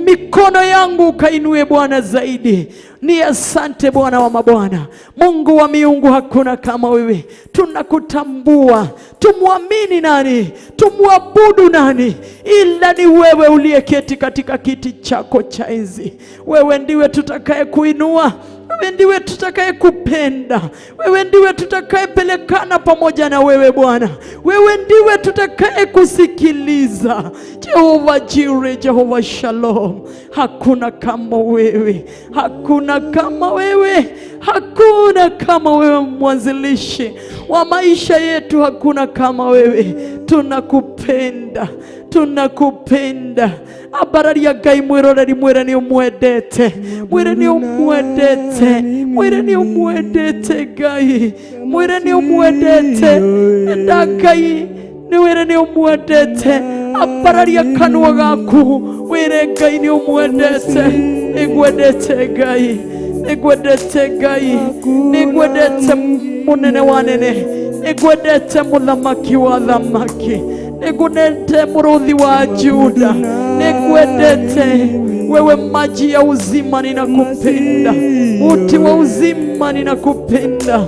mikono yangu ukainue Bwana zaidi. Ni asante Bwana wa mabwana, Mungu wa miungu, hakuna kama wewe. Tunakutambua, tumwamini nani? Tumwabudu nani? Ila ni wewe uliyeketi katika kiti chako cha enzi. Wewe ndiwe tutakaye kuinua, wewe ndiwe tutakaye kupenda, wewe ndiwe tutakayepelekana pamoja na wewe Bwana, wewe ndiwe tutakaye kusikiliza. Jehova Jire, Jehova Shalom, hakuna kama wewe, hakuna kama wewe, hakuna kama wewe, mwanzilishi wa maisha yetu, hakuna kama wewe. Tunakupenda, tunakupenda. Ambararia Ngai mwiroreri, mwire ni umwendete, mwire ni umwendete, mwire ni umwendete Ngai, mwire ni umwendete. Enda Ngai, nĩ wĩre nĩ ũmwendete. Ambararia kanua gaku wĩre Ngai nĩ ũmwendete. Nĩngwendete Ngai, nĩngwendete Ngai, nĩngwendete mũnene wa nene. Nĩngwendete mũthamaki wa thamaki, nĩngwendete mũrũthi wa Juda, nĩngwendete wewe maji ya uzima, ninakupenda muti wa uzima, ninakupenda.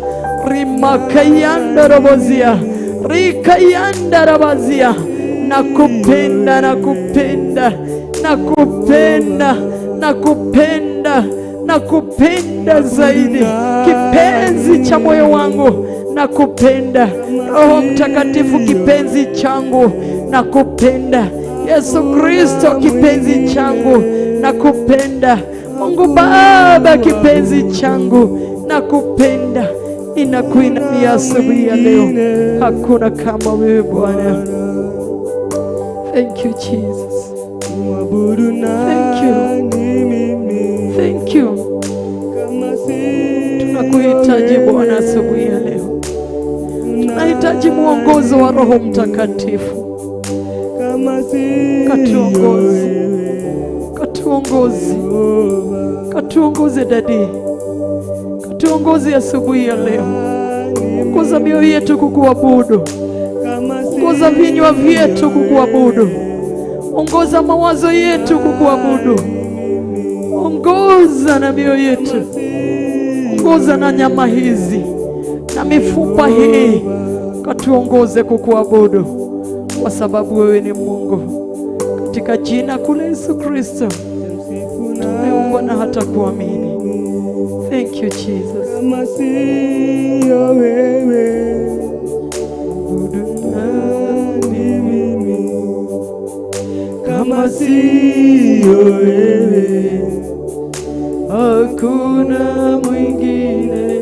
Rimakayanda robozia rikayanda rabazia, nakupenda, nakupenda, nakupenda, nakupenda, nakupenda zaidi, kipenzi cha moyo wangu, nakupenda. Roho Mtakatifu, kipenzi changu, nakupenda. Yesu Kristo, kipenzi changu, nakupenda. Mungu Baba, kipenzi changu, nakupenda. Ninakuinamia asubuhi ya leo, hakuna kama wewe Bwana. Thank you Jesus. Mwabudu Thank you. nani mimi Thank you. kama si Tunakuhitaji Bwana asubuhi ya leo. Tunahitaji mwongozo wa Roho Mtakatifu. Kama si Katuongoze. wewe, Katuongoze, Yehova, katuongoze Daddy, katuongoze asubuhi ya leo. Ongoza mioyo yetu kukuabudu, kama si ongoza vinywa vyetu kukuabudu, ongoza mawazo yetu kukuabudu, ongoza na mioyo yetu, ongoza na nyama hizi na mifupa hii, katuongoze kukuabudu, kwa sababu wewe ni Mungu. Katika jina kuu la Yesu Kristo tumeomba na hata kuamini. Thank you Jesus. Kama siyo wewe, mwabudu nani mimi? Kama siyo wewe, hakuna mwingine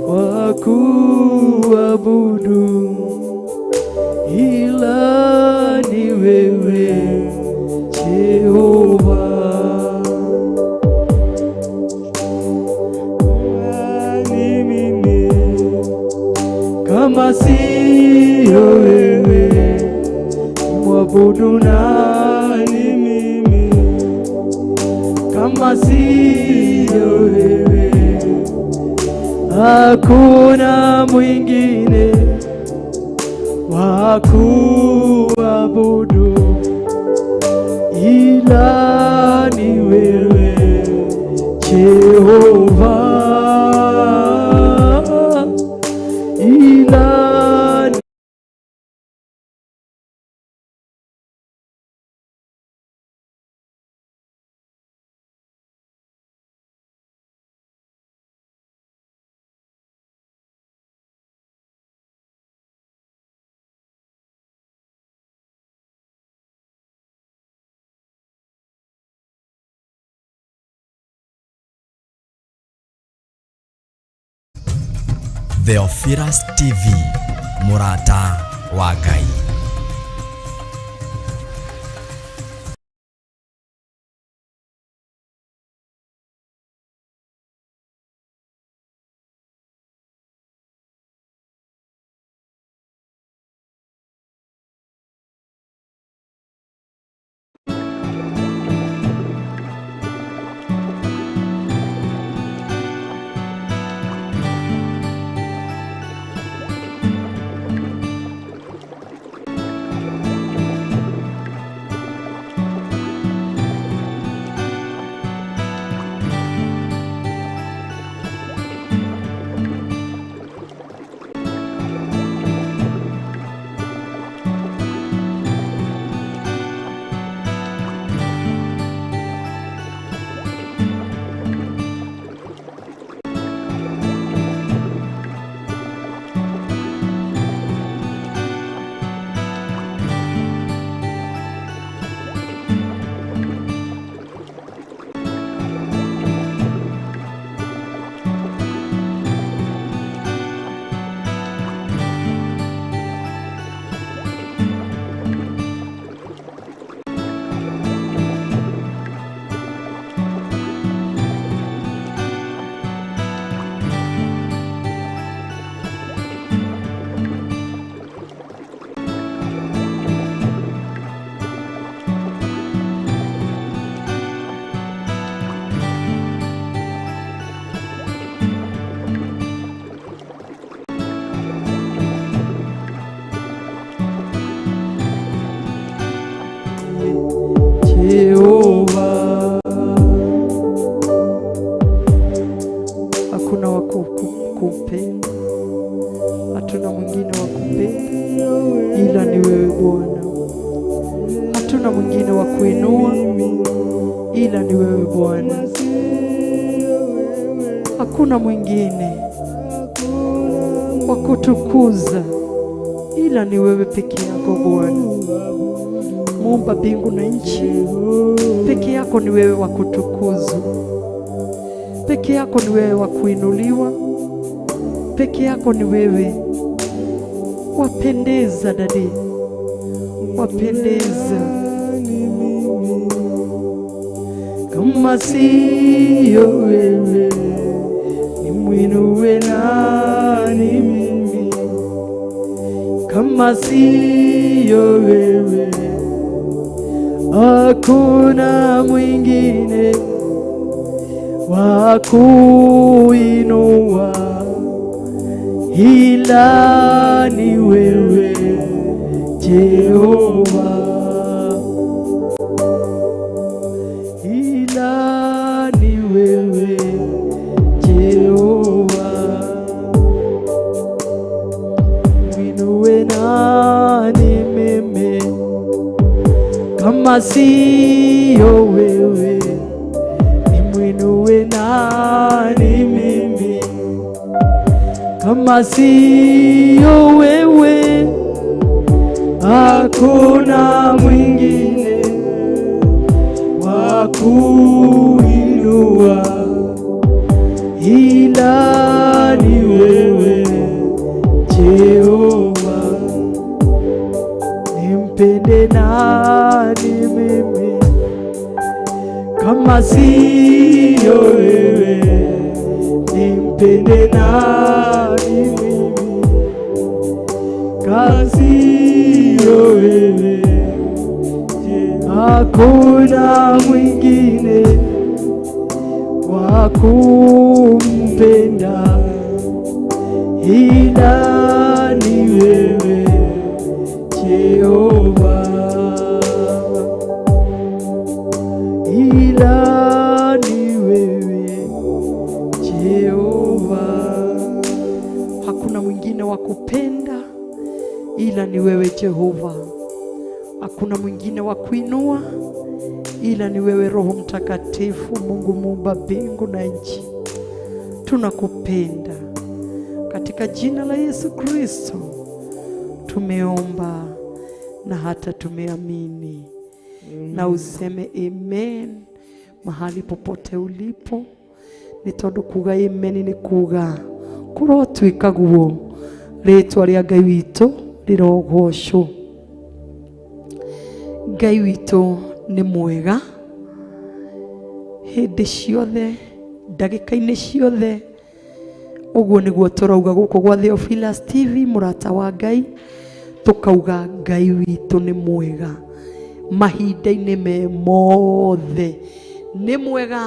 wa kuabudu ila ni wewe Jehova. Nani mimi kama siyo wewe, mwabudu nani mimi kama siyo wewe, hakuna mwingine wa kuabudu ila ni wewe Jehova, ila Theophilus TV, mũrata wa Ngai. Hakuna mwingine wa kuinua ila ni wewe Bwana. Hakuna mwingine wa kutukuza ila ni wewe peke yako Bwana. Muumba mbingu na nchi, peke yako ni wewe wa kutukuzwa, peke yako ni wewe wa kuinuliwa, peke yako ni wewe wapendeza, dadi, wapendeza. Kama siyo wewe, nimwinue nani mimi? Kama siyo wewe, hakuna mwingine wa kuinua ila ni wewe Jehova, ila ni wewe Jehova. Mwinue nani mimi kama siyo wewe? Nimwinue nani mimi kama siyo wewe? Hakuna mwingine wa kuinua ila ni wewe Jehova. Nimpende nani mimi kama siyo wewe? Nimpende nani mimi kama siyo wewe? Hakuna mwingine wa kumpenda ila ni wewe Jehova, ila ni wewe Jehova. Hakuna mwingine wa kupenda ila ni wewe Jehova. Hakuna mwingine wa kuinua ila ni wewe Roho Mtakatifu, Mungu muumba mbingu na nchi. Tunakupenda. Katika jina la Yesu Kristo tumeomba na hata tumeamini. Na useme amen mahali popote ulipo, nĩ tondũ kuga amen nĩ kuga kũrotuĩka guo, rĩtwa rĩa Ngai witũ rĩrogocwo. Ngai witũ nĩ mwega hĩndĩ ciothe, ndagĩka-inĩ ciothe. Ũguo nĩguo tũrauga gũkũ gwa Theophilus TV, mũrata wa Ngai, tũkauga Ngai witũ nĩ mwega mahinda-inĩ me mothe, nĩ mwega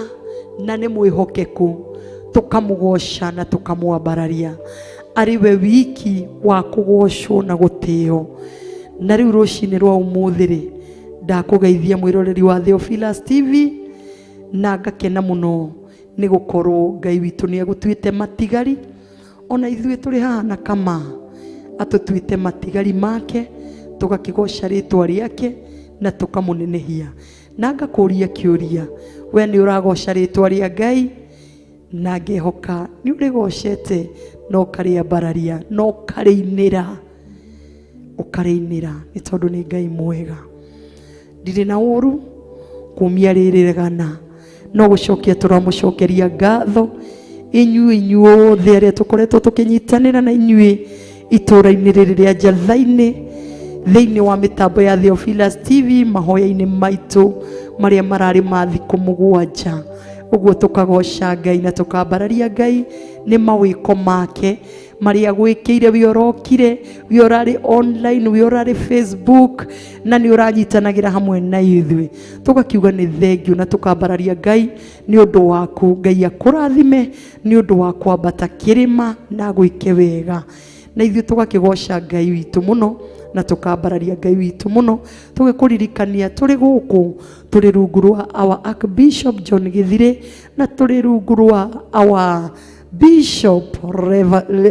na nĩ mwĩhokeku, tũkamũgoca na tũkamwambararia, arĩ we wiki wa kũgocwo na gũtĩo. Na rĩu rũcinĩ rwa ũmũthĩ rĩ, ndakũgeithia mwĩroreri wa Theophilus TV, na ngakena mũno nĩ gũkorwo Ngai witũ nĩ agũtuĩte matigari, ona ithuĩ tũrĩ haha na kama atũtuĩte matigari make, tũgakĩgoca rĩtwa rĩake na tũkamũnenehia. Na ngakũria kĩũria, we nĩ ũragoca rĩtwa rĩa Ngai? Na ngehoka nĩ ũrĩgocete na ũkarĩambararia na ũkarĩinĩra, ũkarĩinĩra, nĩ tondũ nĩ Ngai mwega. Ndirĩ na ũru kumia rĩrĩ no gũcokia tũramũcokeria ngatho inyuĩ inyuothe arĩa tũkoretwo tũkĩnyitanĩra na inyuĩ itũra-inĩ rĩrĩ rĩa Njatha-inĩ, thĩinĩ wa mĩtambo ya Theophilus TV, mahoya-inĩ maitũ marĩa mararĩ ma thikũ 7. Ũguo tũkagoca Ngai na tũkambararia Ngai nĩ mawĩko make marĩa gwĩkĩire, we ũrokire, we ũrarĩ online, we ũrarĩ Facebook, na nĩ ũranyitanagĩra hamwe na ithuĩ. Tũgakiuga nĩ thengiũ na tũkambararia Ngai nĩ ũndũ waku. Ngai akũrathime nĩ ũndũ wa kwambata kĩrĩma na gwĩke wega. Na ithuĩ tũgakĩgoca Ngai witũ mũno na tũkambararia Ngai witũ mũno, tũgĩkũririkania tũrĩ gũkũ, tũrĩ rungu rwa our Archbishop John Githire, na tũrĩ rungu rwa our Bishop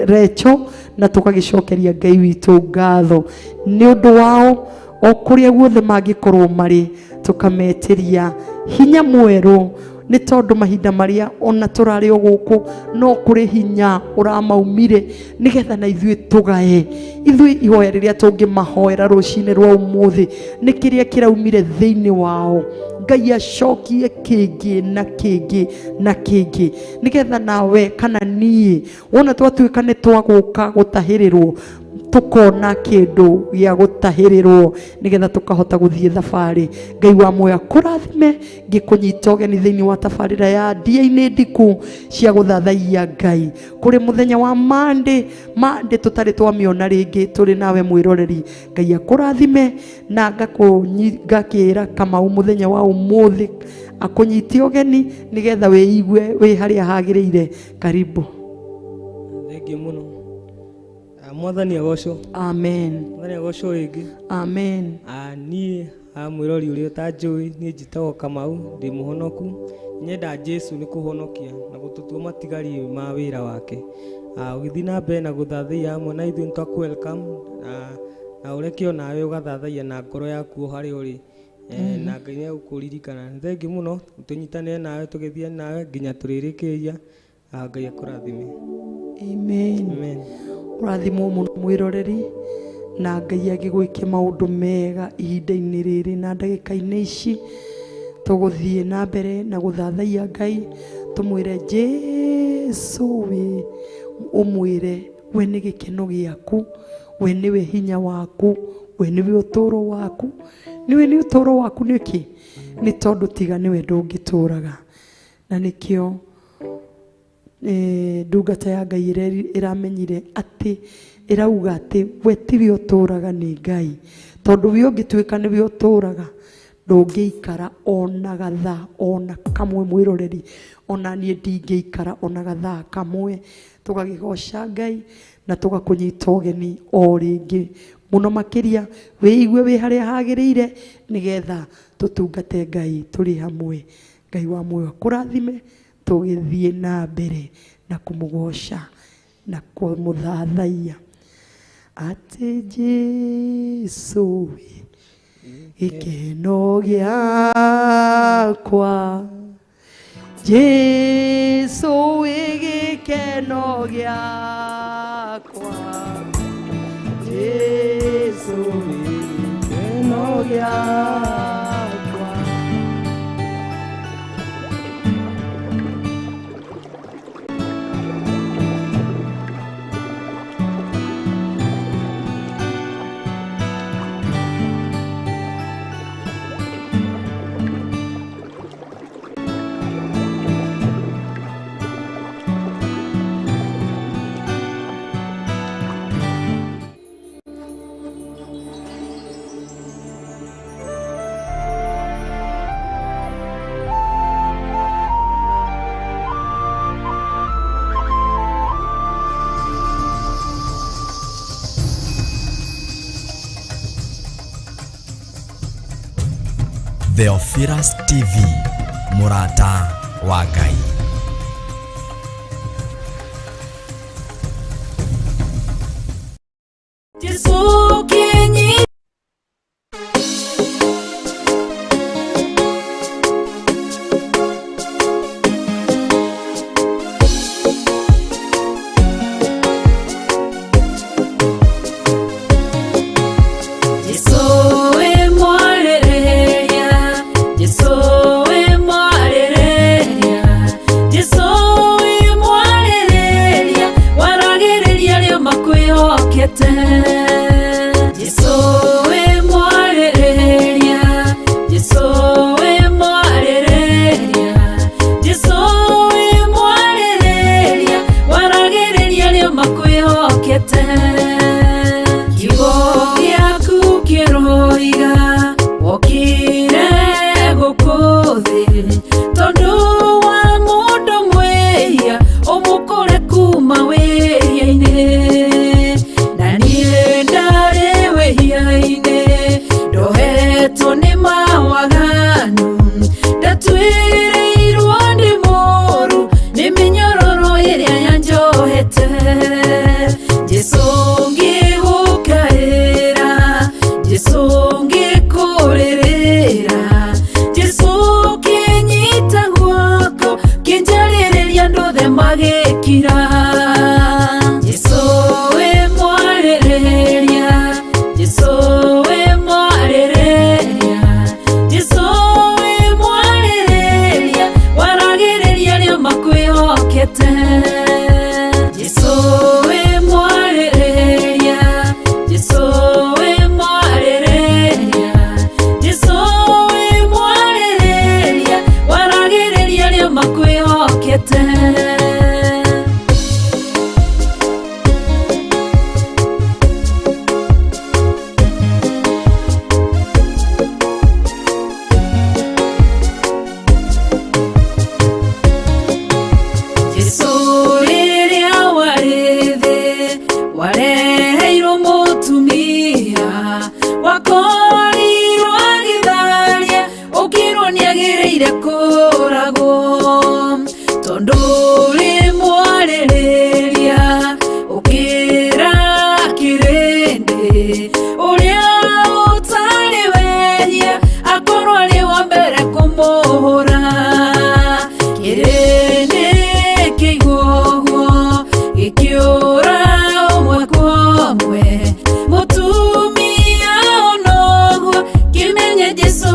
Recho, na tũgagĩcokeria Ngai witũ ngatho nĩ ũndũ wao. O kũrĩa guothe mangĩkorwo marĩ, tũkametĩria hinya mwerũ, nĩ tondũ mahinda marĩa ona tũrarĩ o gũkũ no kũrĩ hinya ũramaumire, nĩgetha na ithuĩ tũgae. Ithuĩ ihoya rĩrĩa tũngĩmahoera rũcinĩ rwa ũmũthĩ nĩ kĩrĩa kĩraumire thĩinĩ wao. Ngai acokie kĩngĩ na kĩngĩ na kĩngĩ, nĩgetha nawe kana niĩ wona twatuĩka nĩ twagũka gũtahĩrĩrwo, tukona kindu gĩa gũtahĩrĩrwo, nĩgetha tukahota gũthiĩ thabarĩ. Ngai wa muoyo akũrathime ngĩkũnyita ũgeni thĩinĩ wa tabarĩra ya ndia-inĩ ndiku cia gũthathaiya Ngai kũrĩ mũthenya wa Monday. Monday tũtarĩ twamĩona rĩngĩ, tũrĩ nawe mwĩroreri. Ngai akũrathime na ngakĩra Kamau mũthenya wa ũmũthĩ akũnyite ũgeni nĩgetha wĩigue wĩ harĩa hagĩrĩire. Karibu. Thengiũ mũno. Mwathani agocwo. Amen. Mwathani agocwo rĩngĩ. Amen. Niĩ mwĩrori ũrĩa ũtanjũĩ, niĩ njĩtagwo Kamau, ndĩ mũhonoku. Nyenda Jesu nĩ kũhonokia na gũtũtua matigari ma wĩra wake. Ũgĩthiĩ na mbere na gũthathaiya hamwe na ithuĩ nĩ twa welcome, na ũreke onawe ũgathathaiya na ngoro yaku o harĩa ũrĩ. Na Ngai nĩ egũkũririkana. Nĩ thengiũ mũno, tũnyitanĩre nawe tũgĩthiĩ nawe nginya tũrĩrĩkĩria. Ngai akũrathime. Amen. Amen. Ũrathimwo mũno mwĩroreri, na Ngai agĩgwĩke maũndũ mega ihinda-inĩ rĩrĩ na ndagĩka-inĩ ici. Tũgũthiĩ na mbere na gũthathaiya Ngai, tũmwĩre Jesu wĩ, ũmwĩre we nĩ gĩkeno gĩaku, we nĩwe hinya waku, we nĩwe ũtũũro waku. Nĩwe nĩ ũtũũro waku nĩkĩ? Nĩ tondũ tiga nĩwe ndũngĩtũũraga. Na nĩkĩo ndungata ya Ngai ĩramenyire atĩ ĩrauga atĩ we tiwe ũtũũraga nĩ Ngai, tondũ we ũngĩtuĩka nĩwe ũtũũraga ndũngĩikara ona gathaa ona kamwe. Mwĩroreri, ona niĩ ndingĩikara ona gathaa kamwe. Tũgagĩgoca Ngai na tũgakũnyita ũgeni o rĩngĩ mũno makĩria, wĩigue wĩ harĩa hagĩrĩire nĩgetha tũtungate Ngai tũrĩ hamwe. Ngai wa muoyo akũrathime tũgĩthiĩ na mbere na kũmũgoca na kũmũthathaiya. Atĩ Jesu gĩkeno gĩakwa, Jesu gĩkeno gĩakwa, Jesu gĩkeno gĩakwa. Theophilus TV, mũrata wa Ngai. Jesu kinyi Jesu we mwarereria, Jesu we mwarereria, Jesu we mwarereria, waragĩrĩria arĩa makwĩhokete. Jesu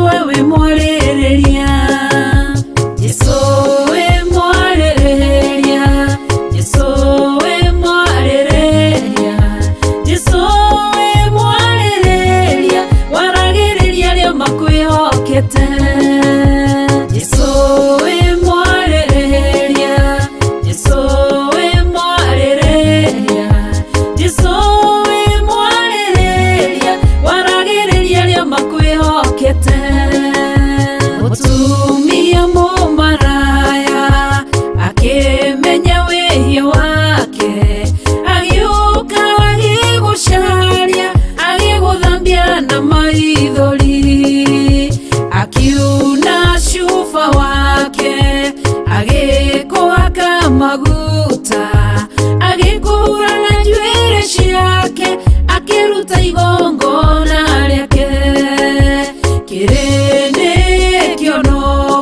we wĩ mwarĩrĩria. Jesũ wĩ mwarĩrĩria, Jesũ wĩ mwarĩrĩria, Jesũ wĩ mwarĩrĩria, waragĩrĩria arĩa makwĩhokete. Jesũ wĩ mwarĩrĩria, Jesũ wĩ mwarĩrĩria, Jesũ wĩ mwarĩrĩria, waragĩrĩria arĩa makwĩhokete. Mũtumia mũmaraya akĩmenya wĩhia wake, agĩũka agĩgũcaria, agĩgũthambia na maithori, akiuna cuba wake, agĩkũhaka maguta, agĩkũhura na njuĩrĩ ciake, akĩruta igongona rĩake. Kĩrĩndĩ kĩonwo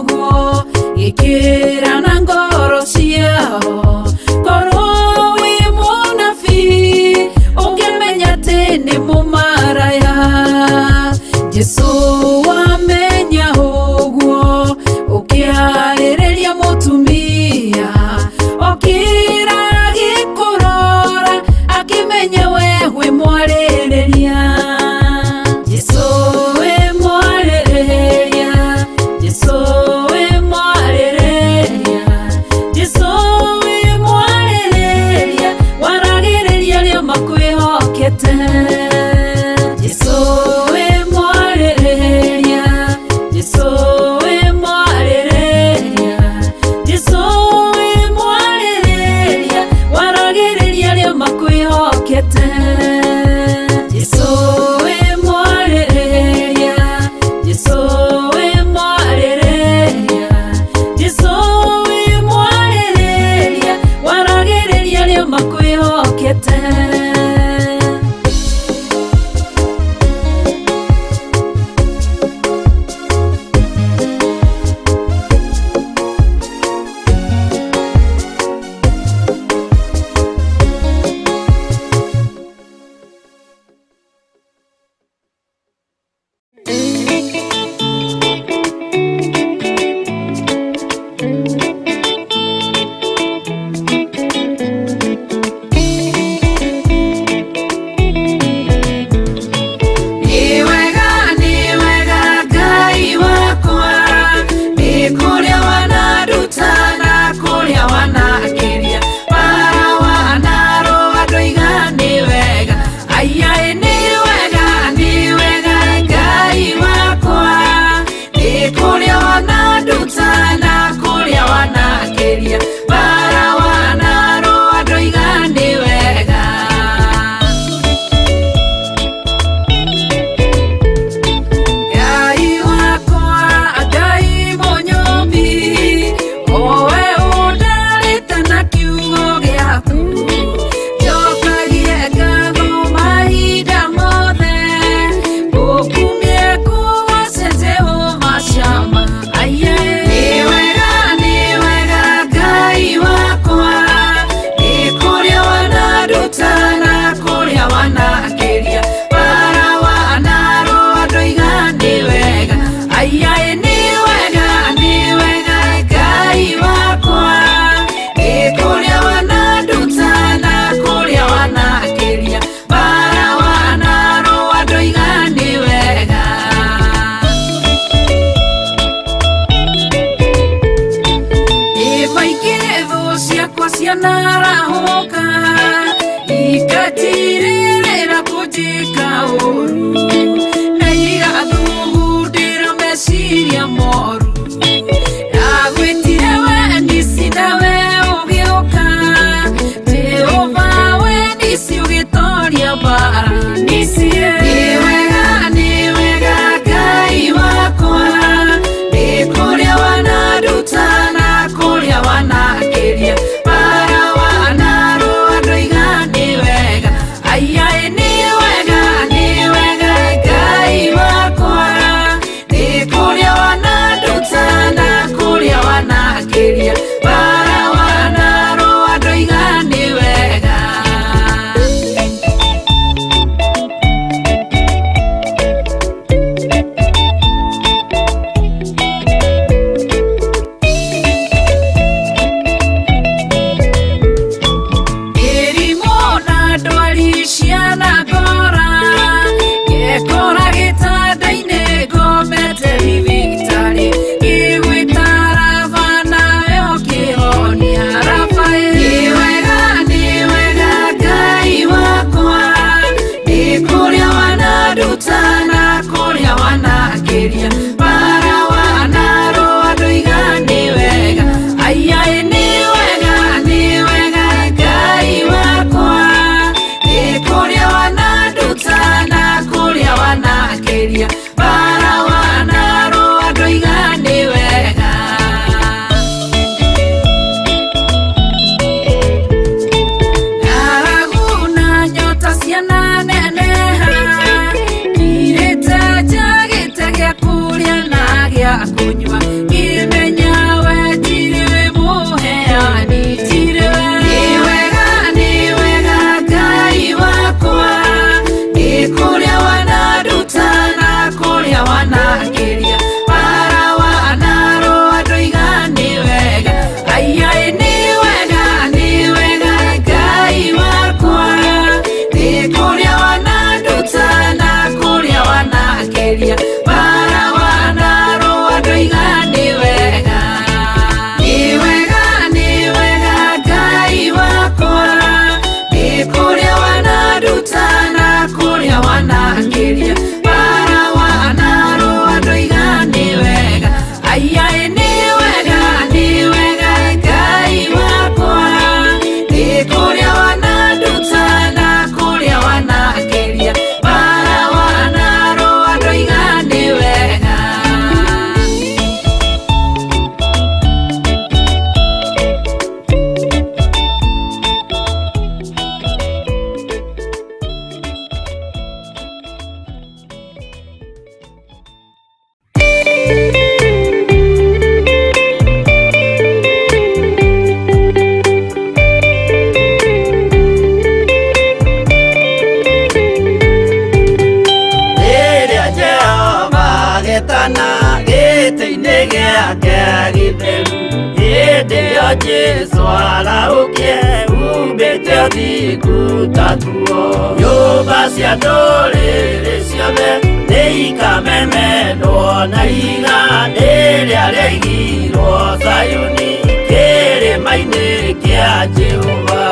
Rĩrĩa Jehova agetana gĩtĩ-inĩ gĩake gĩtheru, hĩndĩ ĩyo Jesũ arahũkie umbĩte ũthingu ta nguo. Nyũmba cia ndũrĩrĩ ciothe nĩikamemendwo na ihiga rĩrĩa rĩaigirwo Zayuni kĩrĩma-inĩ kĩa Jehova.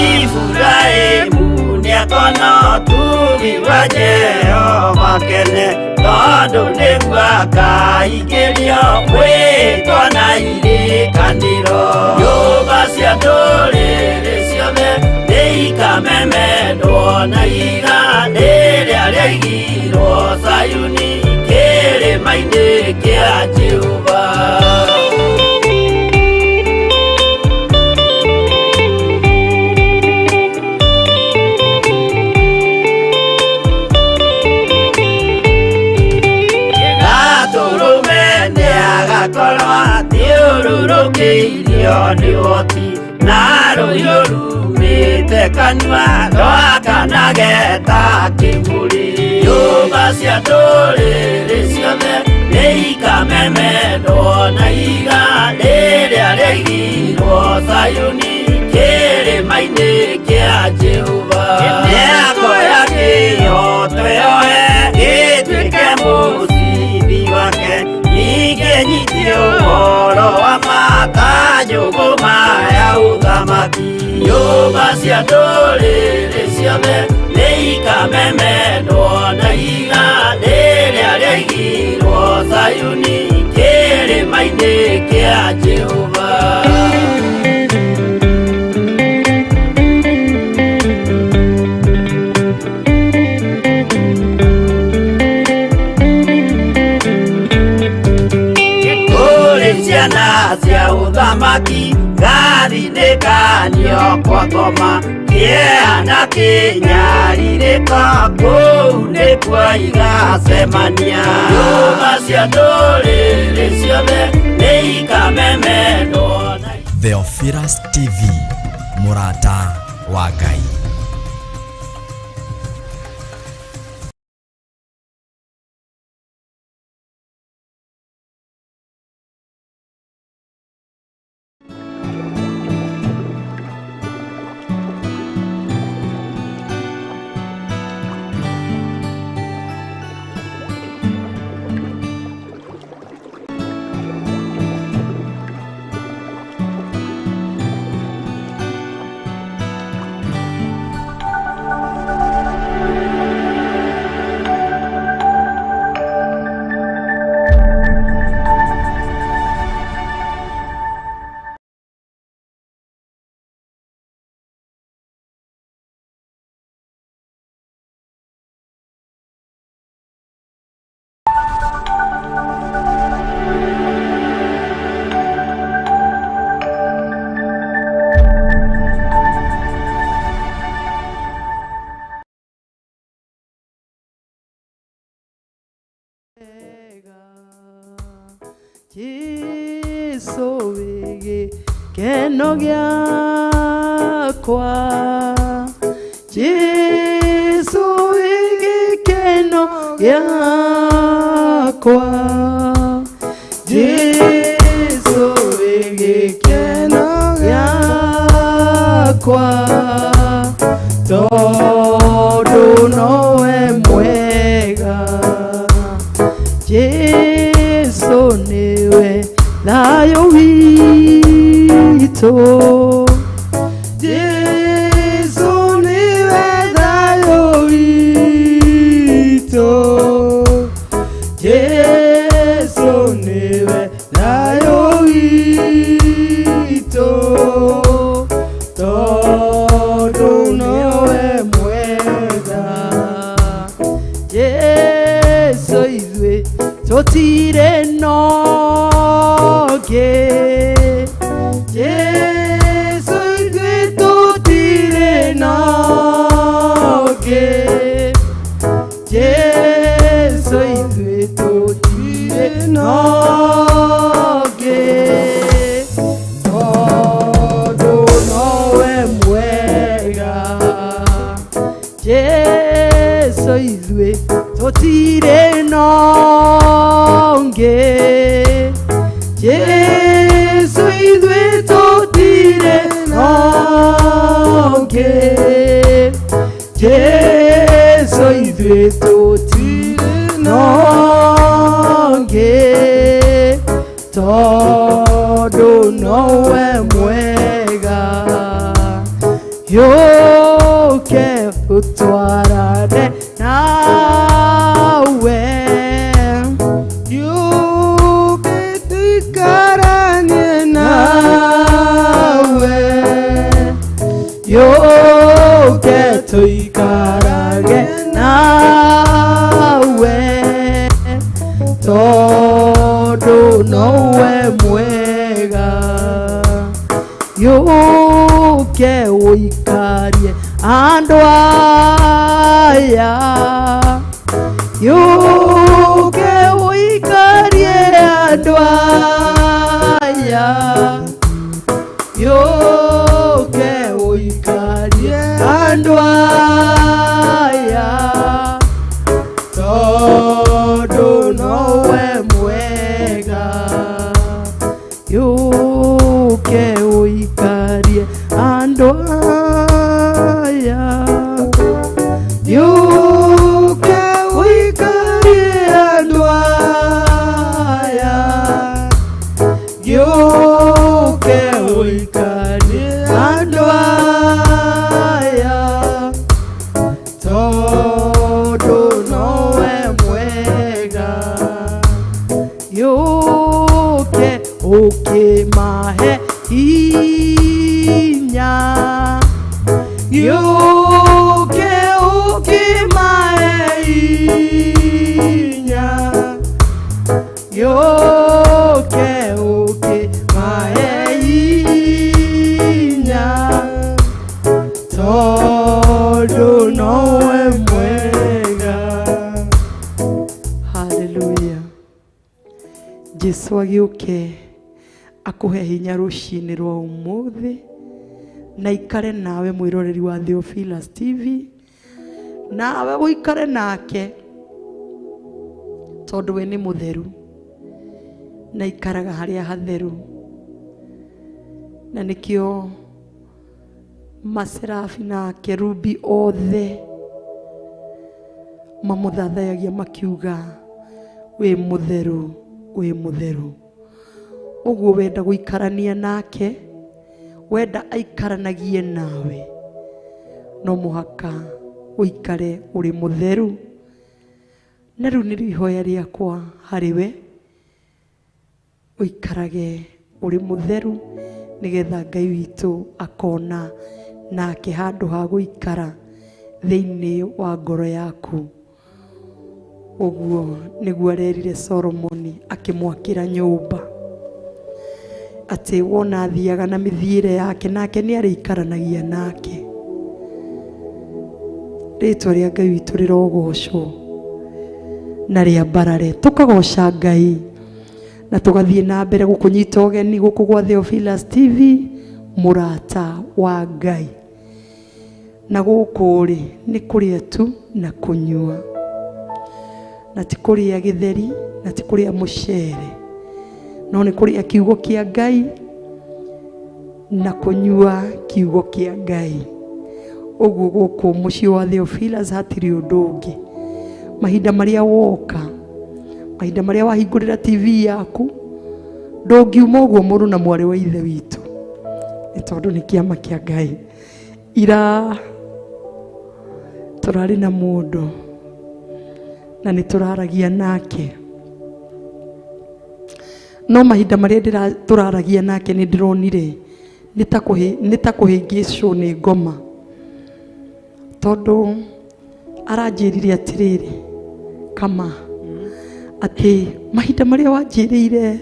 Iburahĩmu nĩakona ũtugi wa Jehova kene, tondũ nĩguo akaingĩrio mwĩtwa na irĩkanĩro. Nyũmba cia ndũrĩrĩ ciothe nĩikamemendwo na ihiga rĩrĩa rĩaigirwo Zayuni kĩrĩma-inĩ kĩa Jehova. Gatũrũme nĩagakorwo athiũrũrũkĩirio nĩ ũhoti, na rũhiũ rumĩte kanua rwakanage ta kĩmũrĩ. Nyũmba cia ndũrĩrĩ ciothe nĩikamemendwo na ihiga rĩrĩa rĩaigirwo Zayuni kĩrĩma-inĩ kĩa Jehova. Nĩakoya kĩhooto yoe gĩtuĩke mũcibi wake, ningĩ nyitie ũhoro wa ma ta njũgũma ya ũthamaki. Nyũmba cia ndũrĩrĩ ciothe nĩikamemendwo na ihiga rĩrĩa rĩaigirwo Zayuni kĩrĩma-inĩ kĩa Jehova. Kũrĩ ciana cia ũthamaki gathinĩkanio kwa ngoma, kĩeha na kĩnyarirĩko kũu nĩkuo igacemania. Nyũmba cia ndũrĩrĩ ciothe nĩikamemendwo na Theophilus TV, mũrata wa Ngai. Jesu wĩ gĩkeno gĩakwa, Jesu wĩ gĩkeno gĩakwa, Jesu wĩ gĩkeno gĩakwa, tondũ nowe mwega. Jesu niwe thayũ witũ, Jesu niwe thayũ witũ, Jesu niwe thayũ witũ, tondũ nowe mwega. Jesu ithuĩ tũtirĩ nongĩ, Jesu ithuĩ tũtirĩ nongĩ, Jesu ithuĩ tũtirĩ nongĩ tondũ nowe mwega. Jesu ithuĩ tũtirĩ nongĩ. Jesu ithuĩ tũtirĩ nongĩ. Jesu ithuĩ tũtirĩ nongĩ tondũ nowe mwega. Yũke ũtwarane nawe. Yũke tũikaranie nawe. Yũke tũikarage nawe tondũ nowe mwega. Yũke ũikarie andũ aya. Yũke ũikarie andũ aya. Yũke ũikarie andũ aya tondũ nowe mwega. Yũke ũikarie andũ aya. Yũke ũikarie andũ aya. Yũke ũikarie andũ aya tondũ nowe mwega. Yũke ũkĩmahe hinya. Yũke ũkĩmahe hinya. Yũke ũkĩmahe hinya tondũ nowe mwega. Haleluya. Jesu agĩũke akũhe hinya rũcinĩ rwa ũmũthĩ na ikare nawe mwĩroreri wa Theophilus TV, nawe ũikare nake tondũ we nĩ mũtheru na ikaraga harĩa hatheru, na nĩkĩo maserafi na kerubi othe mamũthathayagia makiuga wĩ mũtheru, wĩ mũtheru. Ũguo wenda gũikarania nake, wenda aikaranagie nawe, no mũhaka ũikare ũrĩ mũtheru. Na rĩu nĩrĩo ihoya rĩakwa harĩ we, ũikarage ũrĩ mũtheru nĩgetha Ngai witũ akona nake handũ ha gũikara thĩinĩ wa ngoro yaku. Ũguo nĩguo arerire Solomoni akĩmwakĩra nyũmba, atĩ wona athiaga na mĩthiĩre yake nake nĩ arĩikaranagia nake. Rĩtwa rĩa Ngai witũ rĩrogocwo na rĩambarare. Tũkagoca Ngai na tũgathiĩ na mbere gũkũnyita ũgeni gũkũ gwa Theophilus TV, mũrata wa Ngai. Na gũkũ rĩ nĩ kũrĩa tu na kũnyua, na ti kũrĩa gĩtheri na ti kũrĩa mũcere, no nĩ kũrĩa kiugo kĩa Ngai na kũnyua kiugo kĩa Ngai. Ũguo gũkũ mũciĩ wa Theophilus hatirĩ ũndũ ũngĩ. Mahinda marĩa woka, mahinda marĩa wahingũrĩra TV yaku, ndũngiuma ũguo mũrũ na mwarĩ wa ithe witũ, nĩ tondũ nĩ kĩama kĩa Ngai. Ira tũrarĩ na mũndũ na nĩ tũraragia nake, no mahinda marĩa tũraragia nake nĩ ndĩronire nĩ ta kũhĩngĩcwo nĩ ngoma, tondũ aranjĩrire atĩrĩrĩ kama atĩ mahinda marĩa wanjĩrĩire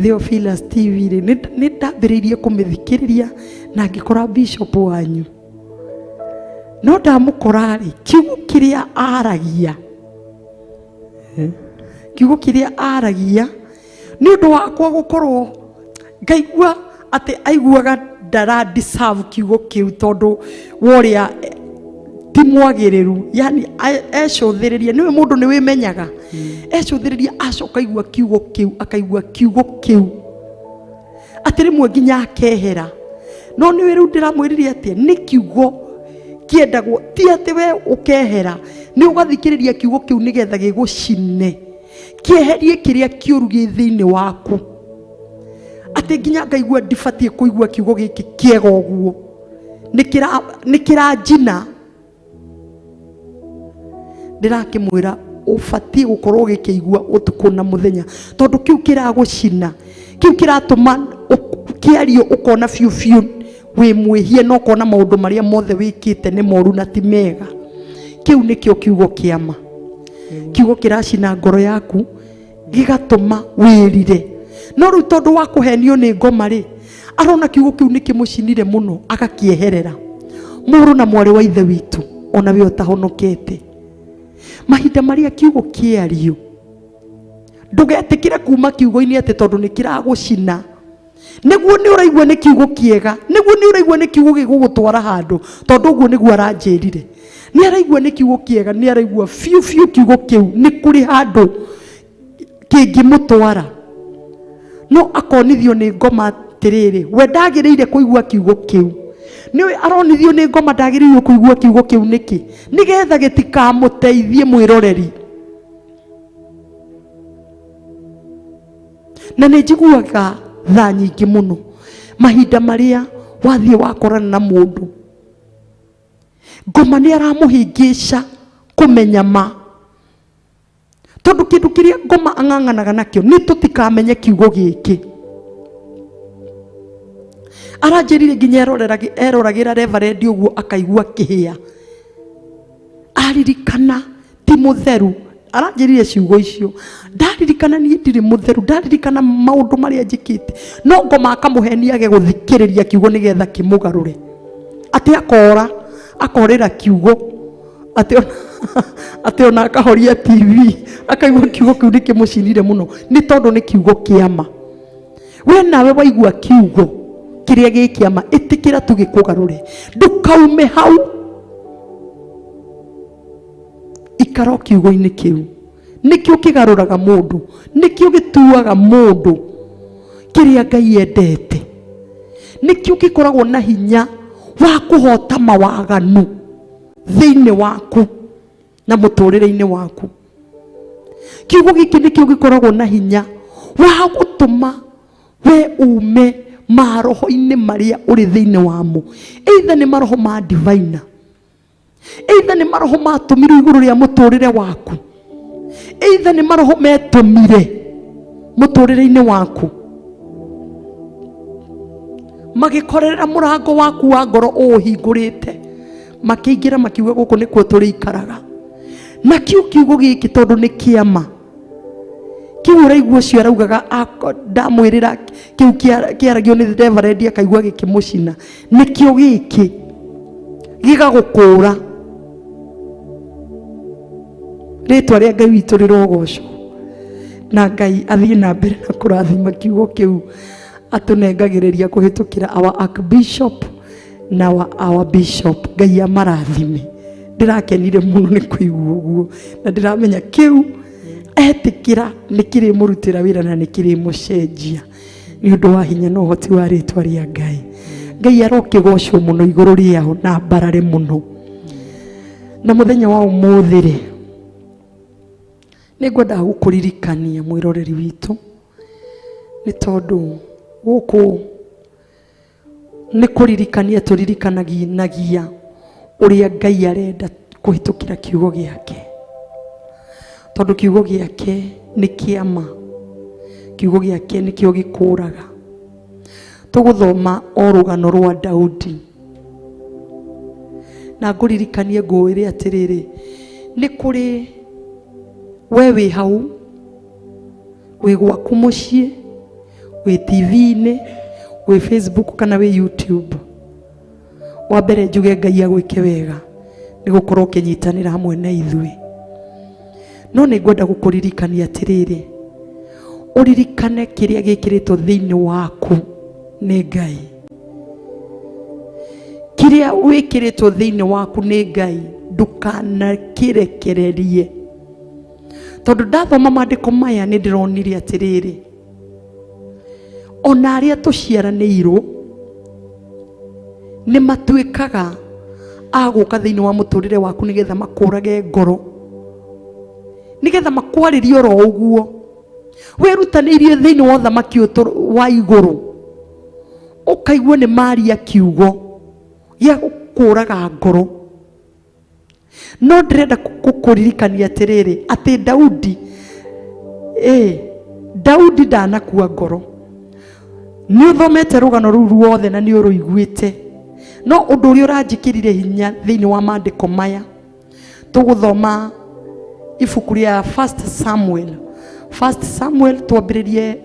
Theophilus TV rĩ, nĩ ndambĩrĩirie kũmĩthikĩrĩria na ngĩkora bishop wanyu, no ndamũkora rĩ, kiugo kĩrĩa aragia, Kiugo kĩrĩa aragia nĩ ũndũ wakwa gũkorwo ngaigua atĩ aiguaga ndara deserve kiugo kĩu tondũ wa ũrĩa ti mwagĩrĩru, yani ecũthĩrĩria nĩwe mũndũ nĩ wĩmenyaga, ecũthĩrĩria acoka aigua kiugo kĩu, akaigua kiugo kĩu atĩ rĩmwe nginya akehera. No nĩwe rĩu ndĩramwĩrire atĩa, nĩ kiugo kĩendagwo, ti atĩ we ũkehera, nĩ ũgathikĩrĩria kiugo kĩu nĩgetha gĩgũcine, kĩeherie kĩrĩa kĩũru gĩ thĩinĩ waku, atĩ nginya ngaigua ndibatiĩ kũigua kiugo gĩkĩ kĩega ũguo, nĩ kĩranjina. Ndĩrakĩmwĩra ũbatiĩ gũkorwo ũgĩkĩigua ũtukũ na mũthenya, tondũ kĩu kĩragũcina, kĩu kĩratũma kĩario ũkona biũ biũ wĩ mwĩhia na ũkona maũndũ marĩa mothe wĩkĩte nĩ moru na ti mega. Kĩu nĩkĩo kiugo kĩa ma, kiugo kĩracina ngoro yaku gĩgatũma wĩrire. No rĩu tondũ wa kũhenio nĩ ngoma rĩ, arona kiugo kĩu nĩ kĩmũcinire mũno agakĩeherera. Mũrũ na mwarĩ wa ithe witũ, ona we ũtahonokete, mahinda marĩa kiugo kĩario ndũgetĩkĩre kuma kiugo-inĩ atĩ tondũ nĩ kĩragũcina. Nĩguo nĩ ũraigua nĩ kiugo kĩega, nĩguo nĩ ũraigua nĩ kiugo gĩgũgũtwara handũ, tondũ ũguo nĩguo aranjĩrire. Nĩ araigua nĩ kiugo kĩega, nĩ araigua biũ biũ kiugo kĩu nĩ kũrĩ handũ kĩngĩmũtwara, no akonithio nĩ ngoma atĩrĩrĩ, we ndagĩrĩire kũigua kiugo kĩu. Nĩ aronithio nĩ ngoma ndagĩrĩire kũigua kiugo kĩu nĩkĩ? Nĩgetha gĩtikamũteithie mwĩroreri. Na nĩ njiguaga tha nyingĩ mũno mahinda marĩa wathiĩ wakorana na mũndũ, ngoma nĩ aramũhĩngĩca kũmenya ma, tondũ kĩndũ kĩrĩa ngoma ang'ang'anaga nakĩo nĩ tũtikamenye kiugo gĩkĩ. Aranjĩrire nginya eroragĩra reverend ũguo akaigua kĩhĩa, aririkana ti mũtheru. Aranjĩrire ciugo icio, ndaririkana niĩ ndirĩ mũtheru, ndaririkana maũndũ marĩa njĩkĩte. No ngoma akamũhenia age gũthikĩrĩria kiugo nĩgetha kĩmũgarũre, atĩ akora akorĩra kiugo, atĩ ona akahoria TV akaigua kiugo kĩu nĩ kĩmũcinire mũno, nĩ tondũ nĩ kiugo kĩa ma. We nawe waigua kiugo kĩrĩa gĩ kĩa ma, ĩtĩkĩra tu gĩkũgarũre, ndũkaume hau, ikara kiugo-inĩ kĩu. Nĩkĩo kĩgarũraga mũndũ, nĩkĩo gĩtuaga mũndũ kĩrĩa Ngai endete, nĩkĩo gĩkoragwo na hinya wa kũhota mawaganu thĩinĩ waku na mũtũrĩre-inĩ waku. Kiugo gĩkĩ nĩkĩo gĩkoragwo na hinya wa gũtũma we ume maroho-inĩ marĩa ũrĩ thĩinĩ wamo, either nĩ maroho ma divina, either nĩ maroho matũmirwo igũrũ rĩa mũtũrĩre waku, either nĩ maroho metũmire mũtũrĩre-inĩ waku magĩkorerera mũrango waku wa ngoro ũũhingũrĩte, makĩingĩra makiuga gũkũ nĩkuo tũrĩikaraga. Nakĩo kiugo gĩkĩ tondũ nĩ kĩama kĩu ũraigua ũcio araugaga, ndamwĩrĩra kĩu kĩaragio nĩ reverend akaigua gĩkĩmũcina, nĩkĩo gĩkĩ gĩgagũkũra. Rĩtwa rĩa Ngai witũ rĩrogocwo, na Ngai athiĩ na mbere na kũrathima kiugo kĩu atũnengagĩrĩria kũhĩtũkĩra our archbishop na our bishop. Ngai amarathime. Ndĩrakenire mũno nĩ kũigua ũguo, na ndĩramenya kĩu etĩkĩra nĩ kĩrĩmũrutĩra wĩra na nĩ kĩrĩmũcenjia nĩ ũndũ wa hinya na ũhoti wa rĩtwa rĩa Ngai. Ngai arokĩgocwo mũno igũrũ rĩao na mbarare mũno. Na mũthenya wa ũmũthĩ rĩ, nĩ ngwendaga gũkũririkania mwĩroreri witũ, nĩ tondũ gũkũ nĩ kũririkania tũririkanagia ũrĩa Ngai arenda kũhĩtũkĩra kiugo gĩake, tondũ kiugo gĩake nĩ kĩama, kiugo gĩake nĩkĩo gĩkũraga. Tũgũthoma o rũgano rwa Daudi, na ngũririkanie ngũĩre atĩrĩrĩ, nĩ kũrĩ we wĩ hau wĩ gwaku mũciĩ, wĩ TV-inĩ, wĩ Facebook kana wĩ YouTube. Wa mbere njuge Ngai agwĩke wega nĩ gũkorwo ũkĩnyitanĩra hamwe na ithuĩ. No nĩ ngwenda gũkũririkania atĩrĩrĩ, ũririkane kĩrĩa gĩkĩrĩtwo thĩinĩ waku nĩ Ngai. Kĩrĩa wĩkĩrĩtwo thĩinĩ waku nĩ Ngai ndũkanakĩrekererie. Tondũ ndathoma maandĩko maya nĩ ndĩronire atĩrĩrĩ, ona arĩa tũciaranĩirwo nĩ matuĩkaga a gũka thĩinĩ wa mũtũrĩre waku nĩgetha makũrage ngoro, nĩgetha makwarĩrie oro ũguo. Wĩrutanĩirie thĩinĩ wa ũthamaki ũyũ wa igũrũ, ũkaigua nĩ maria kiugo gĩa gũkũraga ngoro. No ndĩrenda gũkũririkania atĩrĩrĩ, atĩ Daudi, Daudi ndanakua ngoro. Nĩ ũthomete rũgano rũu ruothe na nĩ ũrũiguĩte. No ũndũ ũrĩa ũranjĩkĩrire hinya thĩinĩ wa maandĩko maya, tũgũthoma ibuku rĩa First Samuel. First Samuel twambĩrĩrie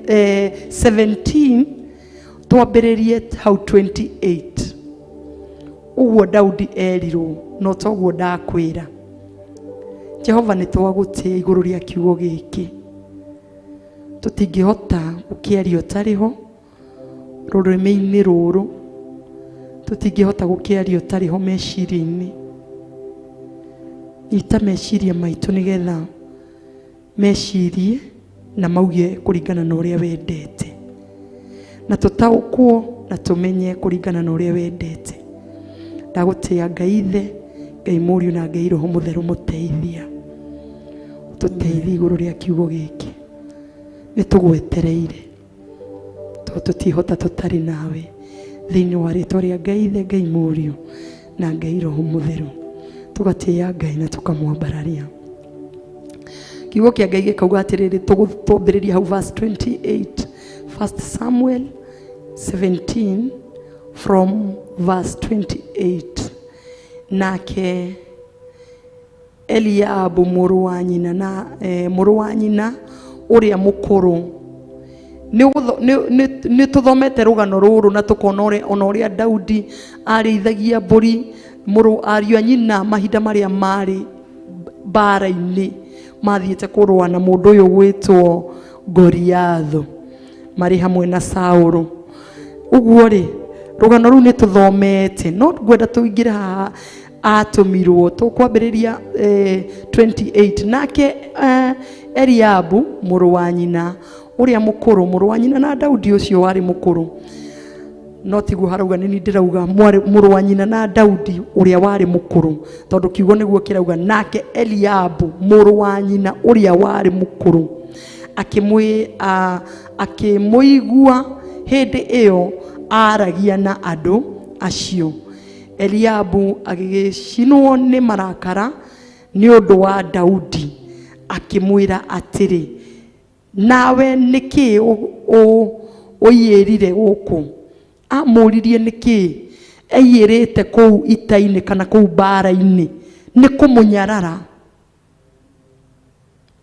17, twambĩrĩrie hau 28. Ũguo Daudi erirwo, no toguo ndakwĩra. Jehova nĩ twagũtĩa igũrũ rĩa kiugo gĩkĩ. Tũtingĩhota gũkĩaria ũtarĩ ho rũrĩmĩ-inĩ rũrũ, tũtingĩhota gũkĩaria ũtarĩ ho meciria-inĩ. Nyita meciria maitũ nĩgetha mecirie na mauge kũringana na ũrĩa wendete, na tũtaũkwo na tũmenye kũringana na ũrĩa wendete. Ndagũtĩa Ngai Ithe, Ngai Mũriũ na Ngai Roho Mũtheru mũteithia. Tũteithie igũrũ rĩa kiugo gĩkĩ. Nĩ tũgwetereire tondũ tũtihota tũtarĩ nawe. Thĩinĩ wa rĩtwa rĩa Ngai Ithe, Ngai Mũriũ na Ngai Roho Mũtheru, tũgatĩĩa Ngai na tũkamwambararia. Kiugo kĩa Ngai gĩkauga atĩrĩrĩ, twambĩrĩrie hau verse 28, First Samuel 17 from verse 28. Nake Eliabu mũrũ wa nyina na mũrũ wa nyina ũrĩa mũkũrũ. Nĩ tũthomete rũgano rũrũ na tũkona ona ũrĩa Daudi arĩithagia mbũri mũrũ ariũ a nyina mahinda marĩa marĩ mbara-inĩ mathiĩte kũrũa na mũndũ ũyũ gwĩtwo Goliathu marĩ hamwe na Saũlũ. Ũguo rĩ, rũgano rũu nĩ tũthomete, no ngwenda tũingĩre haha atũmirwo. Tũkwambĩrĩria 28. Nake Eliabu mũrũ wa nyina ũrĩa mũkũrũ, mũrũ wa nyina na Daudi ũcio warĩ mũkũrũ, no tiguo harauga, nĩ niĩ ndĩrauga mũrũ wa nyina na Daudi ũrĩa warĩ mũkũrũ, tondũ kiugo nĩguo kĩrauga. Nake Eliabu mũrũ wa nyina ũrĩa warĩ mũkũrũ akĩmũigua hĩndĩ ĩyo aragia na andũ acio. Eliabu agĩgĩcinwo nĩ marakara nĩ ũndũ wa Daudi, akĩmwĩra atĩrĩ, nawe nĩkĩ ũiyĩrire gũkũ? Amũririe nĩkĩ aiyĩrĩte kũu ita-inĩ kana kũu mbara-inĩ, nĩ kũmũnyarara.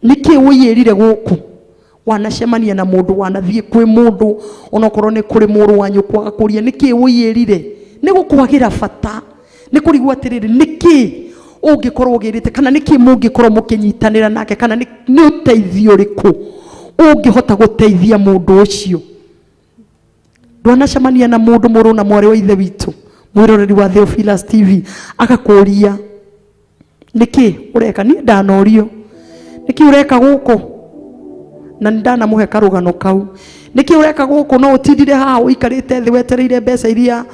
Nĩkĩ ũiyĩrire gũkũ? Wanacemania na mũndũ, wanathiĩ kwĩ mũndũ, onokorwo nĩ kũrĩ mũrũ wa nyũkwa, agakũria nĩkĩ ũiyĩrire? Nĩ gũkwagĩra bata, nĩ kũrigwo atĩrĩrĩ, nĩkĩ ũngĩkorwo ũgĩrĩte, kana nĩkĩ mũngĩkorwo mũkĩnyitanĩra nake, kana nĩ ũteithio ũrĩkũ ũngĩhota gũteithia mũndũ ũcio. Ndwanacemania na mũndũ mũrũ na mwarĩ wa ithe witũ, mwĩroreri wa Theophilus TV, agakũria nĩkĩ ũreka? Niĩ ndanorio nĩkĩ ũreka gũkũ, na nĩ ndanamũhe karũgano kau. Nĩkĩ ũreka gũkũ? No ũtindire haha ũikarĩte thĩ wetereire mbeca iria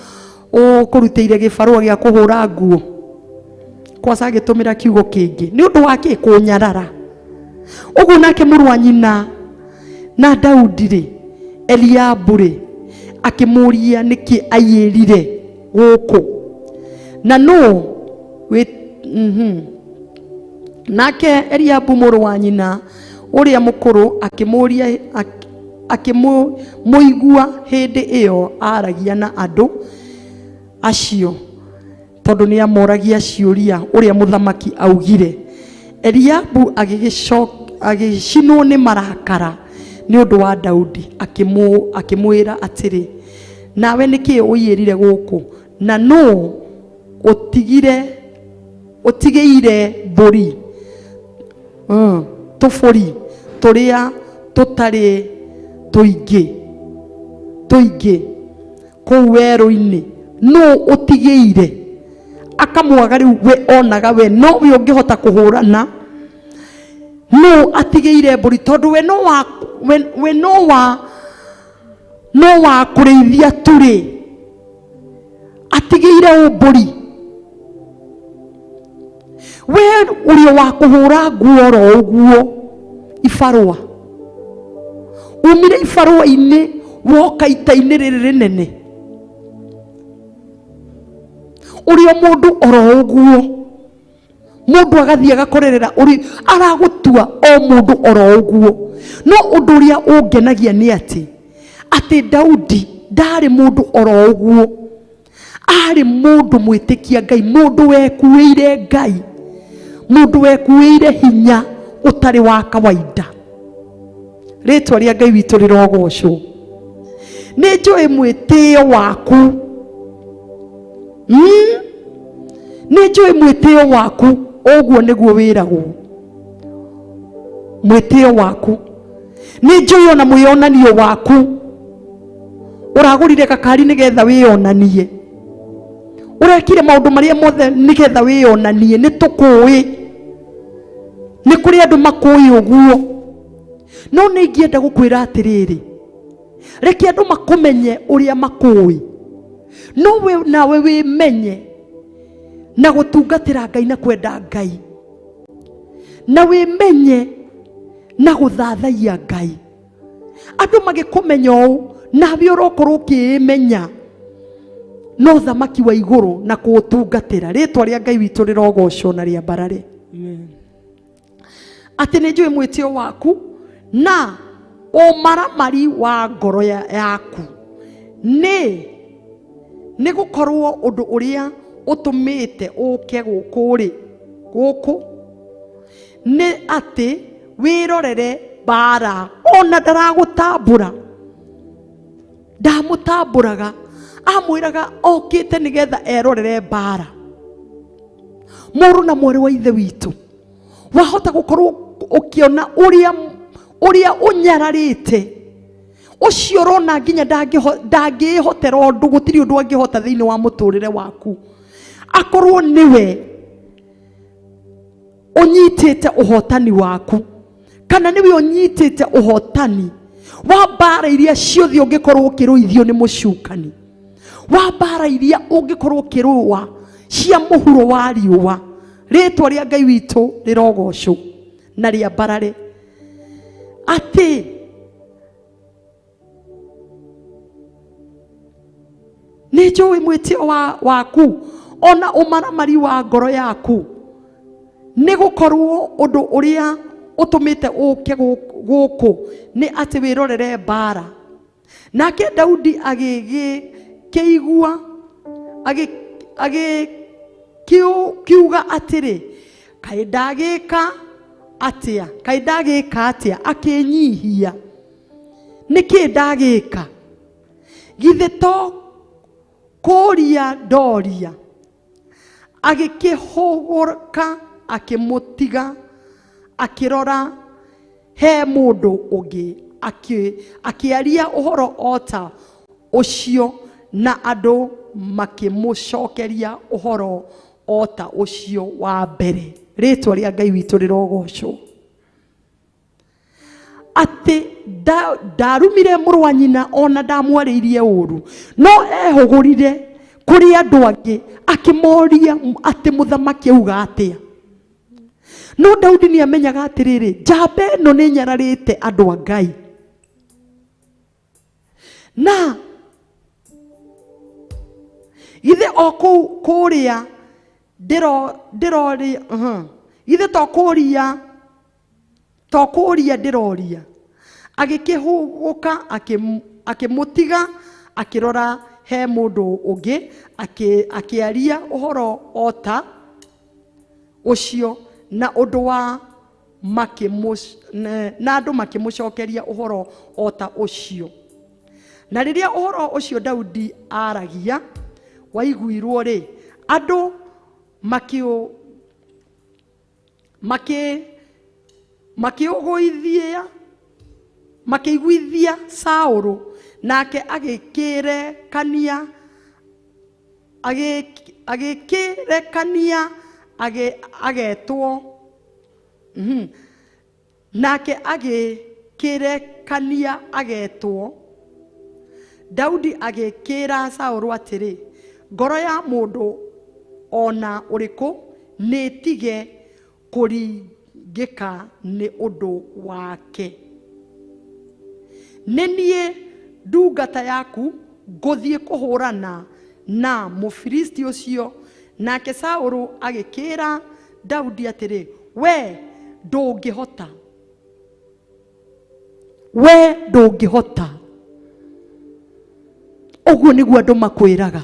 ũkũrutĩire gĩbarũa gĩa kũhũra nguo. Kwaca agĩtũmĩra kiugo kĩngĩ nĩ ũndũ wa kĩ? Kũnyarara. Ũguo nake mũrũ wa nyina na Daudi rĩ, Eliabu rĩ, akĩmũria nĩkĩ aiyĩrire gũkũ, na nũ wĩ Nake Eliabu mũrũ wa nyina ũrĩa mũkũrũ akĩmũria, akĩmũigua hĩndĩ ĩyo aragia na andũ acio, tondũ nĩ amoragia ciũria ũrĩa mũthamaki augire. Eliabu agĩcinwo nĩ marakara nĩ ũndũ wa Daudi, akĩmwĩra atĩrĩ, nawe nĩkĩ ũiyĩrire gũkũ, na nũ ũtigĩire mbũri? Tũbũri tũrĩa tũtarĩ tũingĩ tũingĩ kũu werũ-inĩ nũ ũtigĩire akamwaga rĩu we onaga we no we ũngĩhota kũhũrana nũ atigĩire mbũri tondũ we no wa we no wa no wa kũrĩithia turĩ atigĩire ũ mbũri we ũrĩ wa kũhũra nguo oro ũguo ibarũa umire ibarũa-inĩ woka ita-inĩ rĩrĩ rĩnene ũrĩ o mũndũ oro ũguo mũndũ agathiĩ agakorerera ũrĩ aragũtua o mũndũ oro ũguo no ũndũ ũrĩa ũngenagia nĩ atĩ atĩ Daudi ndarĩ mũndũ oro ũguo arĩ mũndũ mwĩtĩkia Ngai mũndũ wekuĩire Ngai mũndũ wekuĩire hinya ũtarĩ wa kawaida rĩtwa rĩa Ngai witũ rĩrogocwo nĩ njũĩ mwĩtĩo waku nĩ njũĩ mwĩtĩo waku ũguo nĩguo wĩragwo mwĩtĩo waku nĩ njũĩ ona mwĩonanio waku ũragũrire gakari nĩgetha wĩonanie ũrekire maũndũ marĩa mothe nĩgetha wĩonanie nĩ tũkũĩ nĩ kũrĩ andũ makũĩ ũguo no nĩ ingĩenda gũkwĩra atĩrĩrĩ reke andũ makũmenye ũrĩa makũĩ no we nawe wĩmenye na gũtungatĩra Ngai na kwenda Ngai na wĩmenye na gũthathaiya Ngai andũ magĩkũmenya ũũ nawe ũrokorwo ũkĩĩmenya no thamaki wa igũrũ na kũũtungatĩra rĩtwa rĩa Ngai witũ rĩrogocwo na rĩambarare atĩ nĩ njũĩ mwĩtĩo waku na ũmaramari wa ngoro yaku nĩ nĩ gũkorwo ũndũ ũrĩa ũtũmĩte ũke gũkũ rĩ gũkũ nĩ atĩ wĩrorere mbara ona ndaragũtambũra ndamũtambũraga amwĩraga okĩte nĩgetha erorere mbara mũrũ na mwarĩ wa ithe witũ wahota gũkorwo ũkĩona ũrĩa ũrĩa ũnyararĩte ũcio ũrona nginya ndangĩĩhotera ũndũ gũtirĩ ũndũ angĩhota thĩinĩ wa mũtũrĩre waku akorwo nĩwe ũnyitĩte ũhotani waku kana nĩwe ũnyitĩte ũhotani wa mbara iria ciothe ũngĩkorwo ũkĩrũithio nĩ mũcukani wa mbara iria ũngĩkorwo ũkĩrũa cia mũhuro wa riũa rĩtwa rĩa Ngai witũ rĩrogocwo na rĩambarare atĩ nĩ njũĩ mwĩtĩo waku ona ũmaramari wa ngoro yaku nĩ gũkorwo ũndũ ũrĩa ũtũmĩte ũke gũkũ nĩ atĩ wĩrorere mbara nake Daudi agĩgĩkĩigua agĩkiuga atĩrĩ kaĩ ndagĩka atĩa kaĩ ndagĩka atĩa akĩnyihia nĩkĩ ndagĩka githĩ to kũria ndoria agĩkĩhũgũka akĩmũtiga akĩrora he mũndũ ũngĩ akĩaria ũhoro o ta ũcio na andũ makĩmũcokeria ũhoro o ta ũcio wa mbere rĩtwa rĩa Ngai witũ rĩrogocwo atĩ ndarumire mũrũ wa nyina ona ndamwarĩirie ũru no ehũgũrire kũrĩ andũ angĩ akĩmoria atĩ mũthamaki auga atĩa no Daudi nĩ amenyaga atĩrĩrĩ njamba ĩno nĩ nyararĩte andũ a Ngai na githĩ o kũu kũrĩa ndĩroria githĩ to kũria to kũria ndĩroria agĩkĩhũgũka akĩmũtiga akĩrora he mũndũ ũngĩ akĩaria ũhoro o ta ũcio na ũndũ wa na andũ makĩmũcokeria ũhoro o ta ũcio na rĩrĩa ũhoro ũcio Daudi aragia waiguirwo rĩ andũ Makĩũgũithia makĩiguithia Saũlũ, nake agĩkĩrekania agĩkĩrekania agetwo nake agĩkĩrekania agetwo. Daudi agĩkĩra Saũlũ atĩrĩ, ngoro ya mũndũ ona ũrĩkũ nĩĩtige kũringĩka nĩ ũndũ wake. Nĩ niĩ ndungata yaku ngũthiĩ kũhũrana na Mũfilisti ũcio. Nake Saũlũ agĩkĩra Daudi atĩrĩ, wee ndũngĩhota, wee ndũngĩhota. Ũguo nĩguo andũ makwĩraga.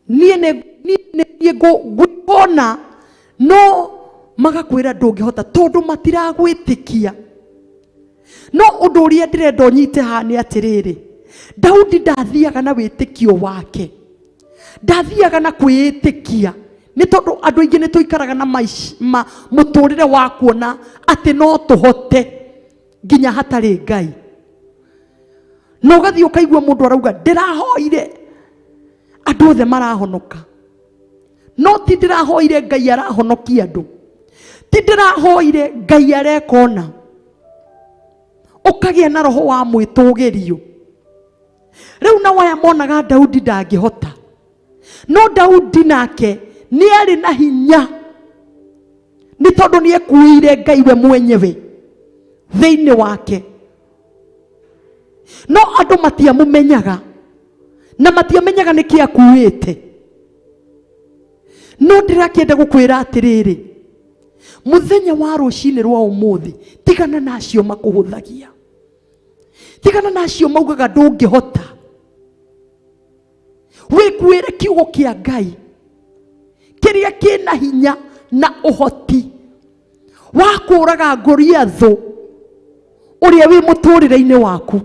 Niĩ nĩ ngwĩkona, no magakwĩra ndũngĩhota tondũ matiragwĩtĩkia. No ũndũ ũrĩa ndĩrenda ũnyite haha nĩ atĩrĩrĩ, Daudi ndathiaga na wĩtĩkio wake, ndathiaga na kwĩĩtĩkia, nĩ tondũ andũ aingĩ nĩ tũikaraga na mũtũrĩre wa kuona atĩ no tũhote nginya hatarĩ Ngai. Na ũgathiĩ ũkaigua mũndũ arauga ndĩrahoire andũ othe marahonoka, no ti ndĩrahoire Ngai arahonokia andũ, ti ndĩrahoire Ngai areka ũna. Ũkagĩa na roho wa mwĩtũgĩrio. Rĩu nao aya monaga Daudi ndangĩhota, no Daudi nake nĩ arĩ na hinya, nĩ tondũ nĩ ekuĩire Ngai we mwenyewe thĩinĩ wake. No andũ matiamũmenyaga na matiamenyaga nĩkĩ akuĩte. No ndĩrakĩenda gũkwĩra atĩrĩrĩ, mũthenya wa rũcinĩ rwa ũmũthĩ, tigana na acio makũhũthagia, tigana na acio maugaga ndũngĩhota. Wĩkuĩre kiugo kĩa Ngai kĩrĩa kĩna hinya na ũhoti wa kũraga Goliathũ ũrĩa wĩ mũtũrĩre-inĩ waku.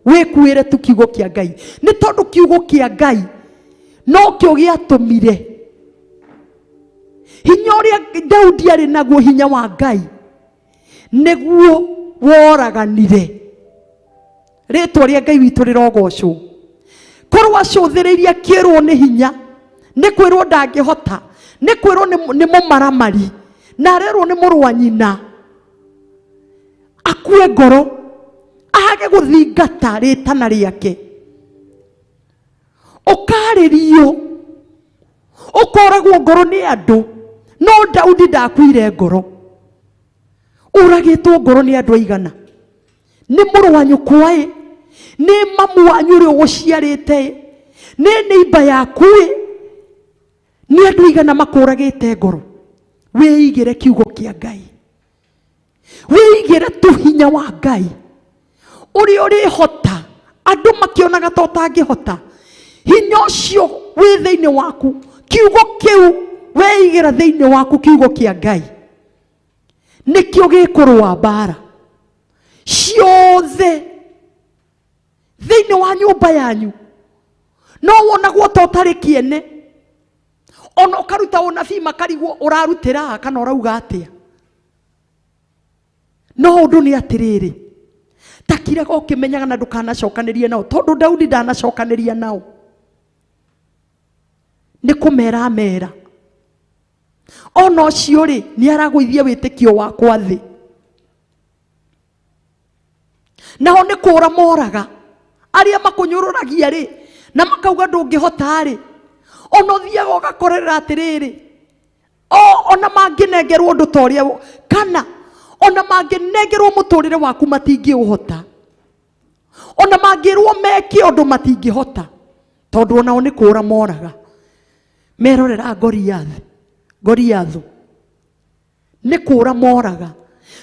Wĩkuĩre tu kiugo kĩa Ngai, nĩ tondũ kiugo kĩa Ngai nokĩo gĩatũmire hinya ũrĩa Daudi arĩ naguo, hinya wa Ngai nĩguo woraganire. Rĩtwa rĩa Ngai witũ rĩrogocwo. Korwo acũthĩrĩirie akĩrwo nĩ hinya, nĩ kwĩrwo ndangĩhota, nĩ kwĩrwo nĩ mũmaramari, na arerwo nĩ mũrũ wa nyina, akue ngoro, age gũthingata rĩtana rĩake. Ũkarĩrio, ũkoragwo ngoro nĩ andũ, no Daudi ndakuire ngoro. Ũragĩtwo ngoro nĩ andũ aigana? Nĩ mũrũ wa nyũkwa ĩ, nĩ mamu wanyu ũrĩa ũgũciarĩte ĩ, nĩ neighbor yaku ĩ, nĩ andũ aigana makũragĩte ngoro? Wĩigĩre kiugo kĩa Ngai, wĩigĩre tu hinya wa Ngai ũrĩa ũrĩhota. Andũ makĩonaga ta ũtangĩhota, hinya ũcio wĩ thĩinĩ waku, kiugo kĩu weigĩra thĩinĩ waku, kiugo kĩa Ngai nĩkĩo gĩkũrũa mbara ciothe thĩinĩ wa nyũmba yanyu. No wonagwo ta ũtarĩ kĩene, ona ũkaruta ũnabii makarigwo ũrarutĩra kana ũrauga atĩa. No ũndũ nĩ atĩrĩrĩ, ta kiraga ũkĩmenyaga na ndũkanacokanĩrie nao, tondũ Daudi ndanacokanĩria nao, nĩ kũmera mera. Ona ũcio rĩ, nĩ aragũithia wĩtĩkio wakwa thĩ. Nao nĩ kũra moraga arĩa makũnyũrũragia rĩ, na makauga ndũngĩhota rĩ, ona ũthiaga ũgakorerera atĩrĩrĩ, ona mangĩnengerwo ũndũ ta ũrĩa, kana ona mangĩnengerwo mũtũrĩre waku matingĩũhota, ona mangĩrwo meke ũndũ matingĩhota, tondũ onao nĩ kũra moraga. Merorera Goliath, Goliath nĩ kũra moraga.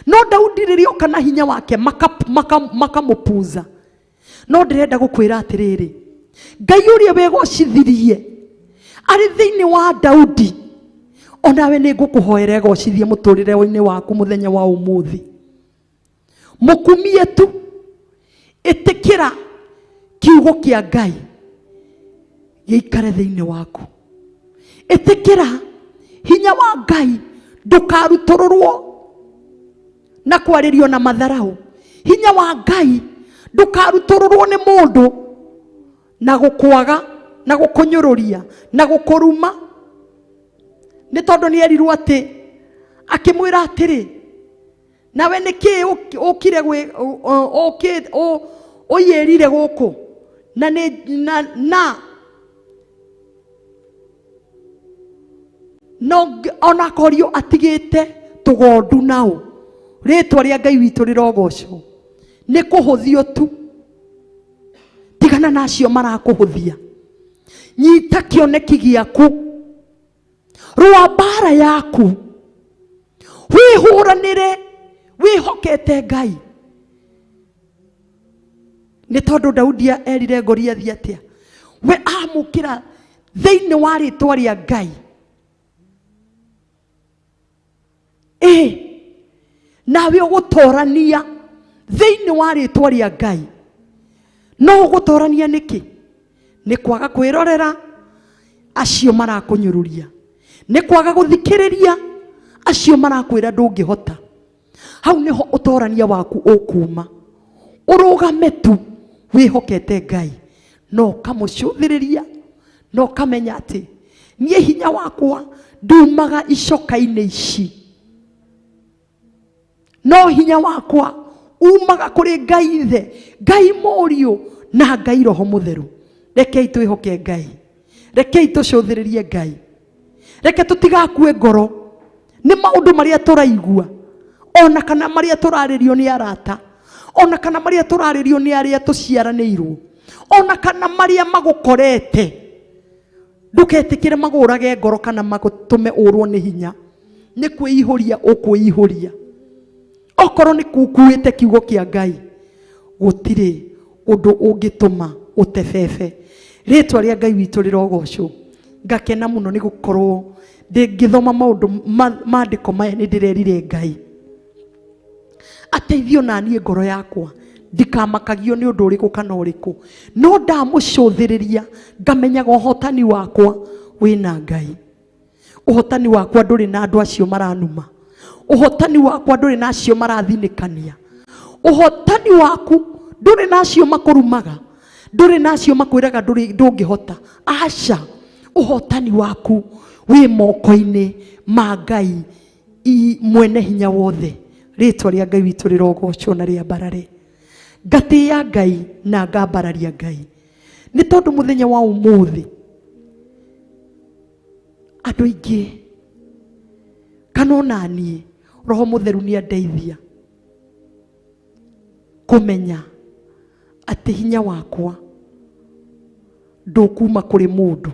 No Daudi rĩrĩa oka na hinya wake makamũpuza. No ndĩrenda gũkwĩra atĩrĩrĩ, Ngai ũrĩa wegocithirie arĩ thĩinĩ wa Daudi, onawe nĩ ngũkũhoera egocithie mũtũrĩre-inĩ waku mũthenya wa ũmũthĩ. Mũkumie tu, ĩtĩkĩra kiugo kĩa Ngai gĩikare thĩinĩ waku. Ĩtĩkĩra hinya wa Ngai, ndũkarutũrũrwo. Na kwarĩrio na matharau. Hinya wa Ngai ndũkarutũrũrwo nĩ mũndũ na gũkwaga na gũkũnyũrũria na gũkũruma. Nĩ tondũ nĩ erirwo atĩ akĩmwĩra atĩrĩ, nawe nĩ kĩĩ ũkire ũiyĩrire gũkũ na nĩ na no ona korio atigĩte tũgondu nao. Rĩtwa rĩa Ngai witũ rĩrogocwo. Nĩ kũhũthio tu. Tigana na acio marakũhũthia. Nyita kĩoneki gĩaku. Rũa mbara yaku. Wĩhũranĩre wĩhokete Ngai. Nĩ tondũ Daudi erire Goliathi atĩa? We amũkĩra thĩinĩ wa rĩtwa rĩa Ngai. Nawe ũgũtorania thĩinĩ wa rĩtwa rĩa Ngai. No ũgũtorania nĩkĩ? Nĩ kwaga kwĩrorera acio marakũnyũrũria. Nĩ kwaga gũthikĩrĩria acio marakwĩra ndũngĩhota. Hau nĩho ũtorania waku ũkuma. Ũrũgame tu wĩhokete Ngai. No ũkamũcũthĩrĩria, no ũkamenya atĩ niĩ hinya wakwa ndumaga icoka-inĩ ici. No hinya wakwa umaga kũrĩ Ngai Ithe, Ngai Mũriũ na Ngai Roho Mũtheru. Rekei twĩhoke Ngai. Rekei tũcũthĩrĩrie Ngai. Reke tũtigakue ngoro nĩ maũndũ marĩa tũraigua, ona kana marĩa tũrarĩrio nĩ arata, ona kana marĩa tũrarĩrio nĩ arĩa tũciaranĩirwo, ona kana marĩa magũkorete. Ndũgetĩkĩre magũrage ngoro kana magũtũme ũrwo nĩ hinya. Nĩ kwĩihũria ũkwĩihũria. Okorwo nĩ kukuĩte kiugo kĩa Ngai, gũtirĩ ũndũ ũngĩtũma ũtebebe. Rĩtwa rĩa Ngai witũ rĩrogocwo. Ngakena mũno nĩ gũkorwo ndĩngĩthoma maũndũ maandĩko maya nĩ ndĩrerire Ngai ateithio na niĩ ngoro yakwa ndikamakagio nĩ ũndũ ũrĩkũ kana ũrĩkũ, no ndamũcũthĩrĩria ngamenyaga ũhotani wakwa wĩna Ngai. Ũhotani wakwa ndũrĩ na andũ acio maranuma. Ũhotani wakwa ndũrĩ na acio marathinĩkania. Ũhotani waku ndũrĩ na acio makũrumaga, ndũrĩ na acio makwĩraga ndũngĩhota. Aca, ũhotani waku wĩ moko-inĩ ma Ngai mwene hinya wothe. Rĩtwa rĩa Ngai witũ rĩrogocwo na rĩambarare. Ngatĩĩa Ngai na ngambararia Ngai. Nĩ tondũ mũthenya wa ũmũthĩ andũ aingĩ kana ona niĩ Roho Mũtheru nĩ andeithia kũmenya atĩ hinya wakwa ndũkuma kũrĩ mũndũ,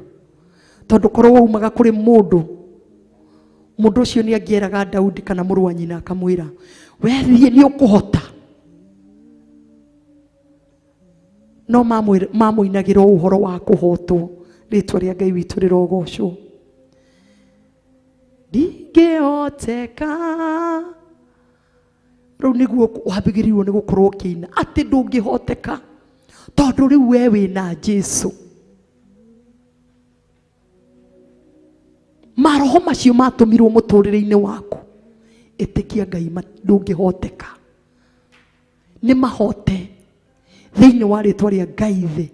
tondũ korwo waumaga kũrĩ mũndũ, mũndũ ũcio nĩ angĩeraga Daudi kana mũrũ wa nyina akamwĩra, we thiĩ nĩ ũkũhota. No mamũinagĩra ũhoro wa kũhotwo. Rĩtwa rĩa Ngai witũ rĩrogocwo. Ndingĩhoteka. Rĩu nĩguo wambĩrĩirio nĩ gũkorwo ũkĩina atĩ ndũngĩhoteka, tondũ rĩu we wĩna Jesu. Maroho macio matũmirwo mũtũrĩre-inĩ waku, ĩtĩkia Ngai ndũngĩhoteka. Nĩ mahote thĩinĩ wa rĩtwa rĩa Ngai Ithe,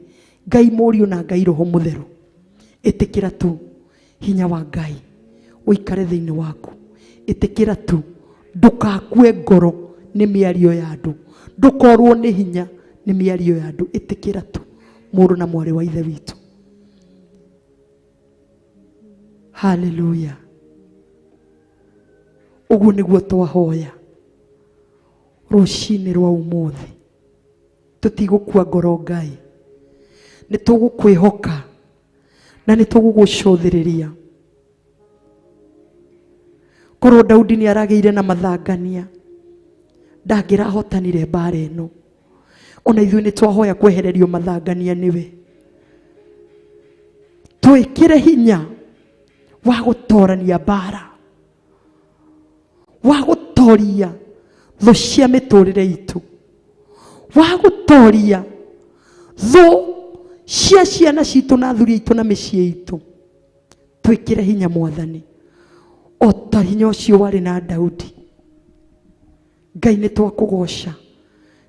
Ngai Mũriũ na Ngai Roho Mũtheru. Ĩtĩkĩra tu hinya wa Ngai ũikare thĩinĩ waku. Ĩtĩkĩra tu, ndũgakue ngoro nĩ mĩario ya andũ, ndũkorwo nĩ hinya nĩ mĩario ya andũ. Ĩtĩkĩra tu mũrũ na mwarĩ wa Ithe witũ. Haleluya. Ũguo nĩguo twahoya rũcinĩ rwa ũmũthĩ. Tũtigũkua ngoro Ngai, nĩ tũgũkwĩhoka na nĩ tũgũgũcũthĩrĩria. Korwo Daudi nĩ aragĩire na mathangania, ndangĩrahotanire mbara ĩno. Ona ithuĩ nĩ twahoya kwehererio mathangania nĩwe. Twĩkĩre hinya wa gũtorania mbara, wa gũtoria thũ cia mĩtũrĩre itũ, wa gũtoria thũ cia ciana citũ na athuri aitũ na mĩciĩ itũ. Twĩkĩre hinya Mwathani, o ta hinya ũcio warĩ na Daudi. Ngai nĩ twakũgoca,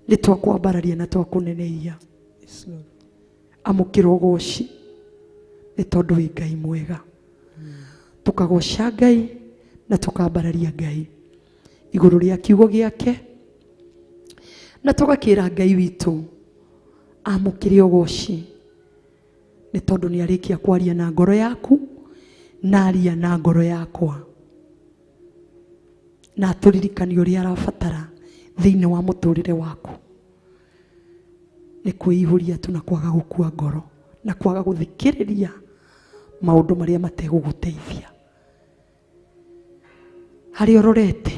nĩ twakwambararia na twakũneneia. Yes, Lord. Amũkĩra ũgoci nĩ tondũ wĩ Ngai mwega. Tũkagoca Ngai na tũkambararia Ngai igũrũ rĩa kiugo gĩake, na tũgakĩra Ngai witũ amũkĩre ũgoci nĩ tondũ nĩ arĩkia kwaria na ngoro yaku na aria na ngoro yakwa, na atũririkanie ũrĩa arabatara thĩinĩ wa mũtũrĩre waku. Nĩ kwĩihũria tu na kwaga gũkua ngoro na kwaga gũthikĩrĩria maũndũ marĩa mategũgũteithia. Harĩa ũrorete,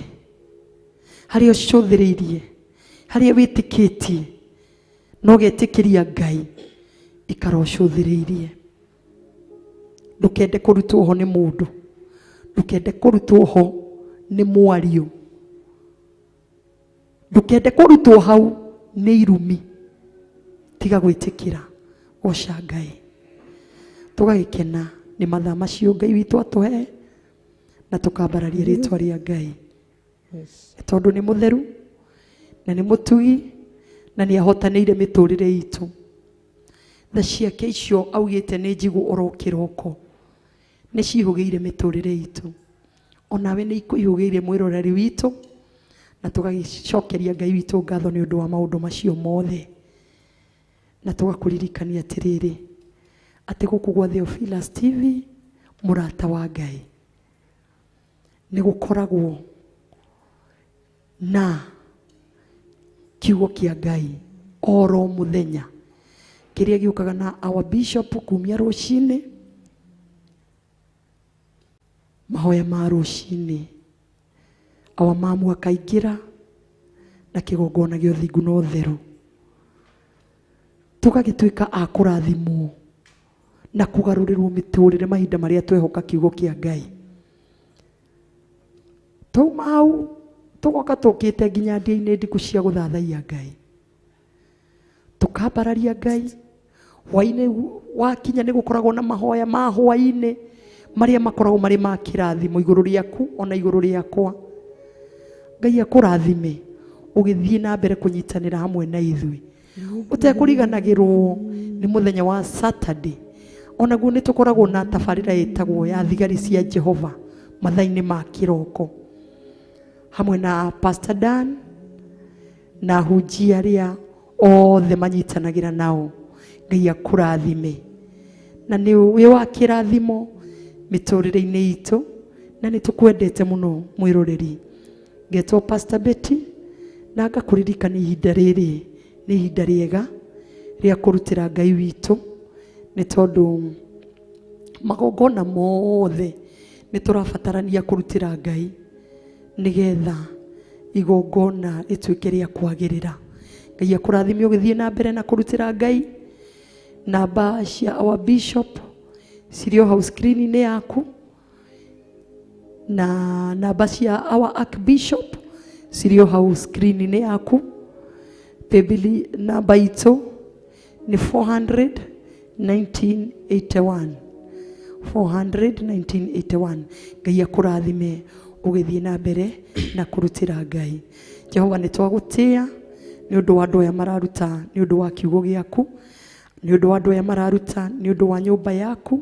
harĩa ũcũthĩrĩirie, harĩa wĩtĩkĩtie na ũgetĩkĩria Ngai, ikara ũcũthĩrĩirie. Ndũkende kũrutwo ho nĩ mũndũ, ndũkende kũrutwo ho nĩ mwario, ndũkende kũrutwo hau nĩ irumi. Tiga gwĩtĩkĩra, goca Ngai. Tũgagĩkena nĩ mathaa macio Ngai witũ atũhe, na tũkambararia rĩtwa rĩa Ngai. Yes. Tondũ nĩ mũtheru na nĩ mũtugi na nĩ ahotanĩire mĩtũrĩre itũ. Tha ciake icio augĩte nĩ njigũ oro kĩroko, nĩ cihũgĩire mĩtũrĩre itũ. Onawe nĩ ikũihũgĩire mwĩroreri witũ, na tũgagĩcokeria Ngai witũ ngatho nĩ ũndũ wa maũndũ macio mothe. Na tũgakũririkania atĩrĩrĩ, atĩ gũkũ gwa Theophilus TV, mũrata wa Ngai, nĩ gũkoragwo na kiugo kĩa Ngai oro mũthenya, kĩrĩa gĩũkaga na our bishop kumia rũcinĩ, mahoya ma rũcinĩ, our mamu akaingĩra na kĩgongona gĩa ũthingu na ũtheru. Tũgagĩtuĩka a kũrathimwo na kũgarũrĩrwo mĩtũrĩre mahinda marĩa twehoka kiugo kĩa Ngai. Twauma hau tũgoka tũkĩte nginya ndia-inĩ ndiku cia gũthathaiya Ngai, tũkambararia Ngai. Hwaĩ-inĩ wakinya nĩ gũkoragwo na mahoya ma hwaĩ-inĩ marĩa makoragwo marĩ ma kĩrathimo igũrũ rĩaku ona igũrũ rĩakwa. Ngai akũrathime ũgĩthiĩ na mbere kũnyitanĩra hamwe na ithuĩ. Ũtekũriganagĩrwo nĩ mũthenya wa Saturday, onaguo nĩ tũkoragwo na tabarĩra ĩtagwo ya thigari cia Jehova mathaa-inĩ ma kĩroko, hamwe na Pastor Dan na ahunjia arĩa othe manyitanagĩra nao. Ngai akũrathime na nĩ wĩ wa kĩrathimo mĩtũrĩre-inĩ itũ, na nĩ tũkwendete mũno mwĩroreri. Ngetwo Pastor Betty na ngakũririkania ihinda rĩrĩ nĩ ihinda rĩega rĩa kũrutĩra Ngai witũ, nĩ tondũ magongona mothe nĩ tũrabatarania kũrutĩra Ngai nĩgetha igongona rĩtuĩke rĩa kwagĩrĩra. Ngai akũrathime ũgĩthiĩ na mbere na kũrutĩra Ngai. Namba cia our bishop cirĩ o hau screen-inĩ yaku, na namba cia our archbishop cirĩ o hau screen-inĩ yaku. Paybill namba itũ nĩ 400 1981, 400 1981. Ngai akũrathime ũgĩthiĩ na mbere na kũrutĩra Ngai. Jehova, nĩ twagũtĩa nĩ ũndũ wa andũ aya mararuta nĩ ũndũ wa kiugo gĩaku, nĩ ũndũ wa andũ aya mararuta nĩ ũndũ wa nyũmba yaku,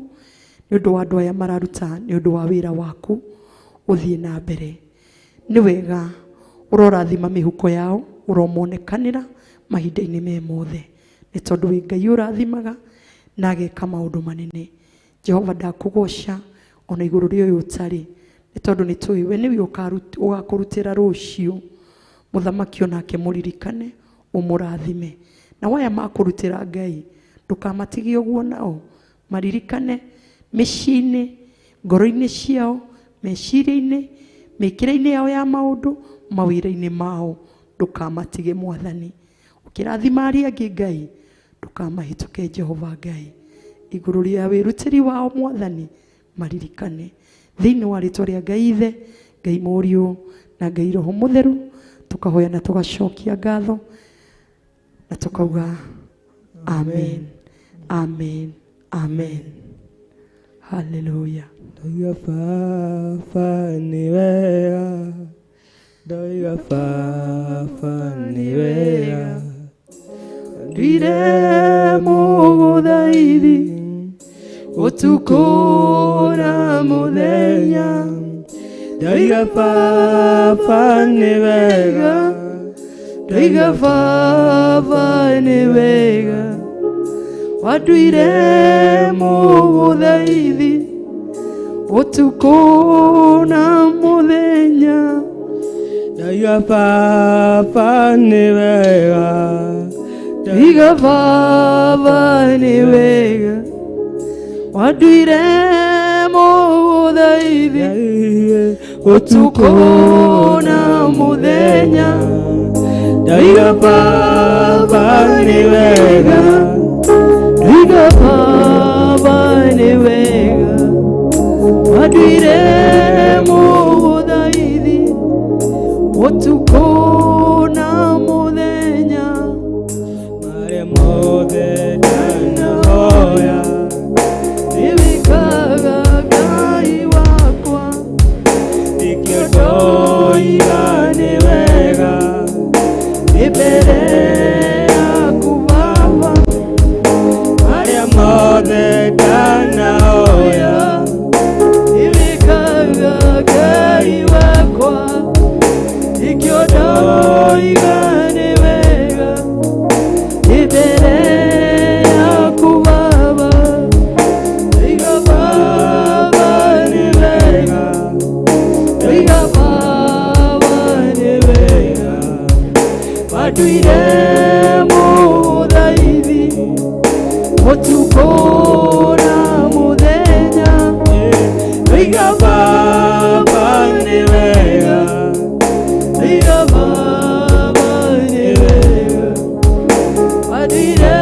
nĩ ũndũ wa andũ aya mararuta nĩ ũndũ wa wĩra waku ũthiĩ na mbere. Nĩ wega ũrorathima mĩhuko yao, ũromonekanĩra mahinda-inĩ me mothe, nĩ tondũ wĩ Ngai ũrathimaga na ageka maũndũ manene. Jehova, ndakũgoca ona igũrũ rĩa ũyũ ũtarĩ, nĩ tondũ nĩ tũĩ we nĩwe ũgakũrutĩra rũciũ. Mũthamaki onake mũririkane, ũmũrathime. Na waya makũrutĩra Ngai, ndũkamatigie ũguo nao, maririkane mĩciĩ-inĩ, ngoro-inĩ ciao, meciria-inĩ, mĩkĩre-inĩ yao ya maũndũ, mawĩra-inĩ mao, ndũkamatige Mwathani. Ũkĩrathima arĩa angĩ Ngai, ndũkamahĩtũke Jehova Ngai. Igũrũ rĩa wĩrutĩri wao Mwathani, maririkane. Thĩinĩ wa rĩtwa rĩa Ngai Ithe, Ngai Mũriũ na Ngai Roho Mũtheru, tukahoya na tugacokia ngatho na tukauga amen, amen, amen. Haleluya. Ndauga Baba nĩ wega. Ndoiga baba nĩ wega. Nduire mũgũthaithi ũtukũ na mũthenya. Ndoiga baba nĩ wega. Ndoiga baba nĩ wega. Wanduire mũgũthaithi ũtukũ na mũthenya. Ndoiga baba nĩ wega. Ndoiga baba nĩ wega. Wanduire mũgũthaithi ũtukũ na mũthenya. Ndoiga baba nĩ wega. Ndoiga baba nĩ wega. Wanduire mũgũthaithi ũtukũ na mũthenya. Marĩa mothe ndanahoya nĩwĩkaga Ngai wakwa. Nĩkĩo ndoiga nĩ wega. Nĩ mbere yaku Baba. Marĩa mothe ndanahoya nĩwĩkaga Ngai wakwa. Nĩkĩo ndoiga nĩ wega. Nĩ mbere yaku Baba. Ndoiga Baba nĩ wega. Ndoiga Baba nĩ wega. Wanduire mũthaithi ũtukũ na mũthenya. Ndoiga baba nĩ wega. Ndoiga Baba nĩ wega. Wanduire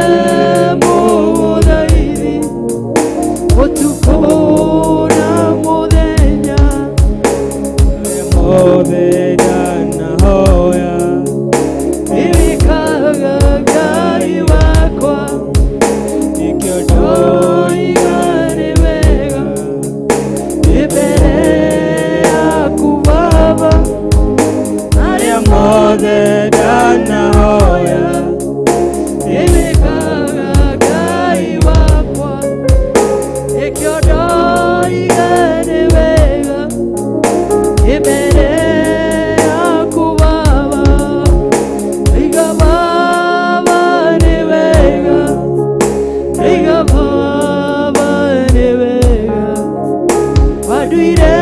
mũthaithi ũtukũ na mũthenya. Marĩa mothe ndanahoya Nĩwĩkaga Ngai wakwa. Nĩkĩo Ndoiga nĩ wega. Nĩ mbere yaku Baba. Marĩa mothe ndanahoya Nĩwĩkaga Ngai wakwa. Nĩkĩo ndoiga nĩ wega. Nĩ mbere yaku Baba. Ndoiga Baba nĩ wega. Ndoiga Baba nĩ wega. Wanduire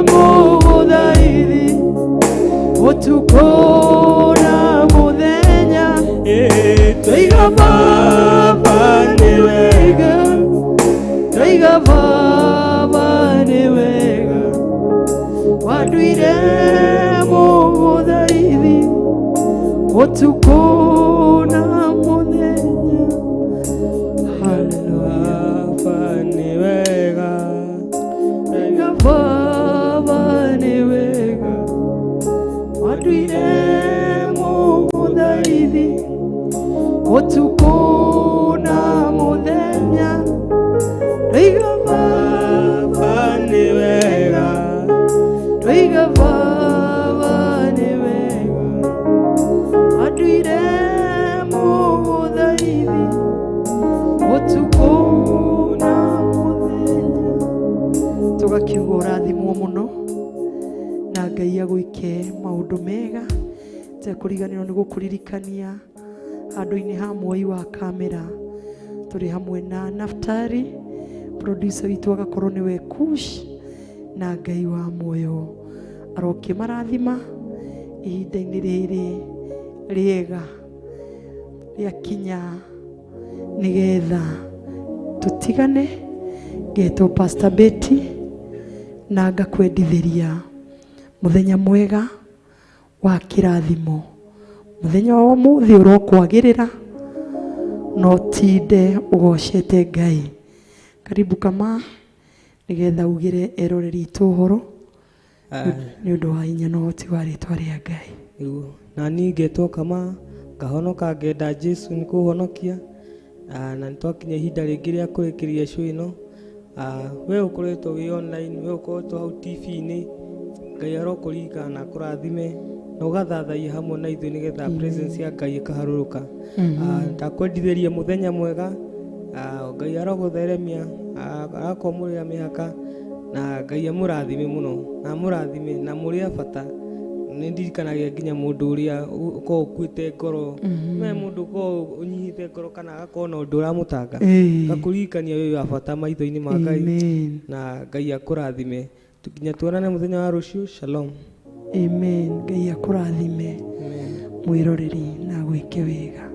mũgũthaithi ũtukũ na mũthenya. Ndoiga baba nĩ wega. Ndoiga Baba nĩ wega. Wanduire mũgũthaithi ũtukũ na mũthenya. Haleluya. Baba nĩ wega. Ndoiga Baba nĩ wega. Wanduire mũgũthaithi ũtukũ na mũthenya. Ndoiga Baba nĩ wega. Ndoiga Baba nĩ wega. Wanduire mũgũthaithi ũtukũ na mũthenya. Tũgakiuga ũrathimwo mũno na Ngai agwĩke maũndũ mega. Tekũriganĩrwo nĩ gũkũririkania handũ-inĩ ha mwoi wa kamera tũrĩ hamwe na Naftari, producer witũ agakorwo nĩwe Kush, na Ngai wa muoyo arokĩmarathima ihinda-inĩ rĩrĩ rĩega rĩakinya nĩgetha tũtigane. Ngetwo Pastor Betty na ngakwendithĩria mũthenya mwega wa kĩrathimo. Mũthenya wa ũmũthĩ ũrokwagĩrĩra no tinde ũgocete Ngai. Karibu kama nĩgetha ugĩre eroreri itũ ũhoro nĩ ũndũ wa hinya na ũhoti wa rĩtwa rĩa Ngai. Nĩguo na niĩ ngetwo kama ngahonoka ngenda Jesu nĩ kũhonokia. Na nĩ twakinya ihinda rĩngĩ rĩa kũrĩkĩrĩria show ĩno. We ũkoretwo wĩ online, we ũkoretwo hau TV-inĩ, Ngai arokũririkana na akũrathime na ũgathathaia hamwe na ithuĩ nĩgetha presence ya Ngai ĩkaharũrũka. Ndakwendithĩria mũthenya mwega. Ngai arogũtheremia, arakwamũrĩra mĩhaka na Ngai amũrathime mũno na amũrathime na mũrĩ a bata. Nĩ ndirikanagia nginya mũndũ ũrĩa ũkoragwo ũkuĩte ngoro, me mũndũ ũkoragwo ũnyihĩte ngoro kana agakorwo na ũndũ ũramũtanga, ngakũririkania wĩ wa bata maitho-inĩ ma Ngai. Amen. Na Ngai akũrathime nginya tuonane mũthenya wa rũciũ. Shalom. Amen. Ngai akũrathime mwĩroreri na gwĩke wega.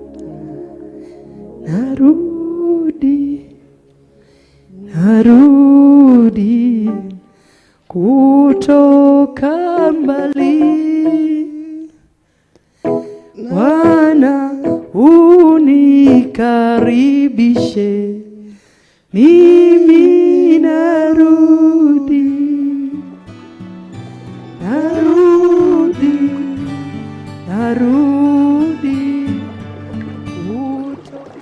Narudi, narudi kutoka mbali, Bwana unikaribishe, mimi narudi, narudi, narudi kutoka.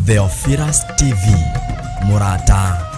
Theophilus TV, mũrata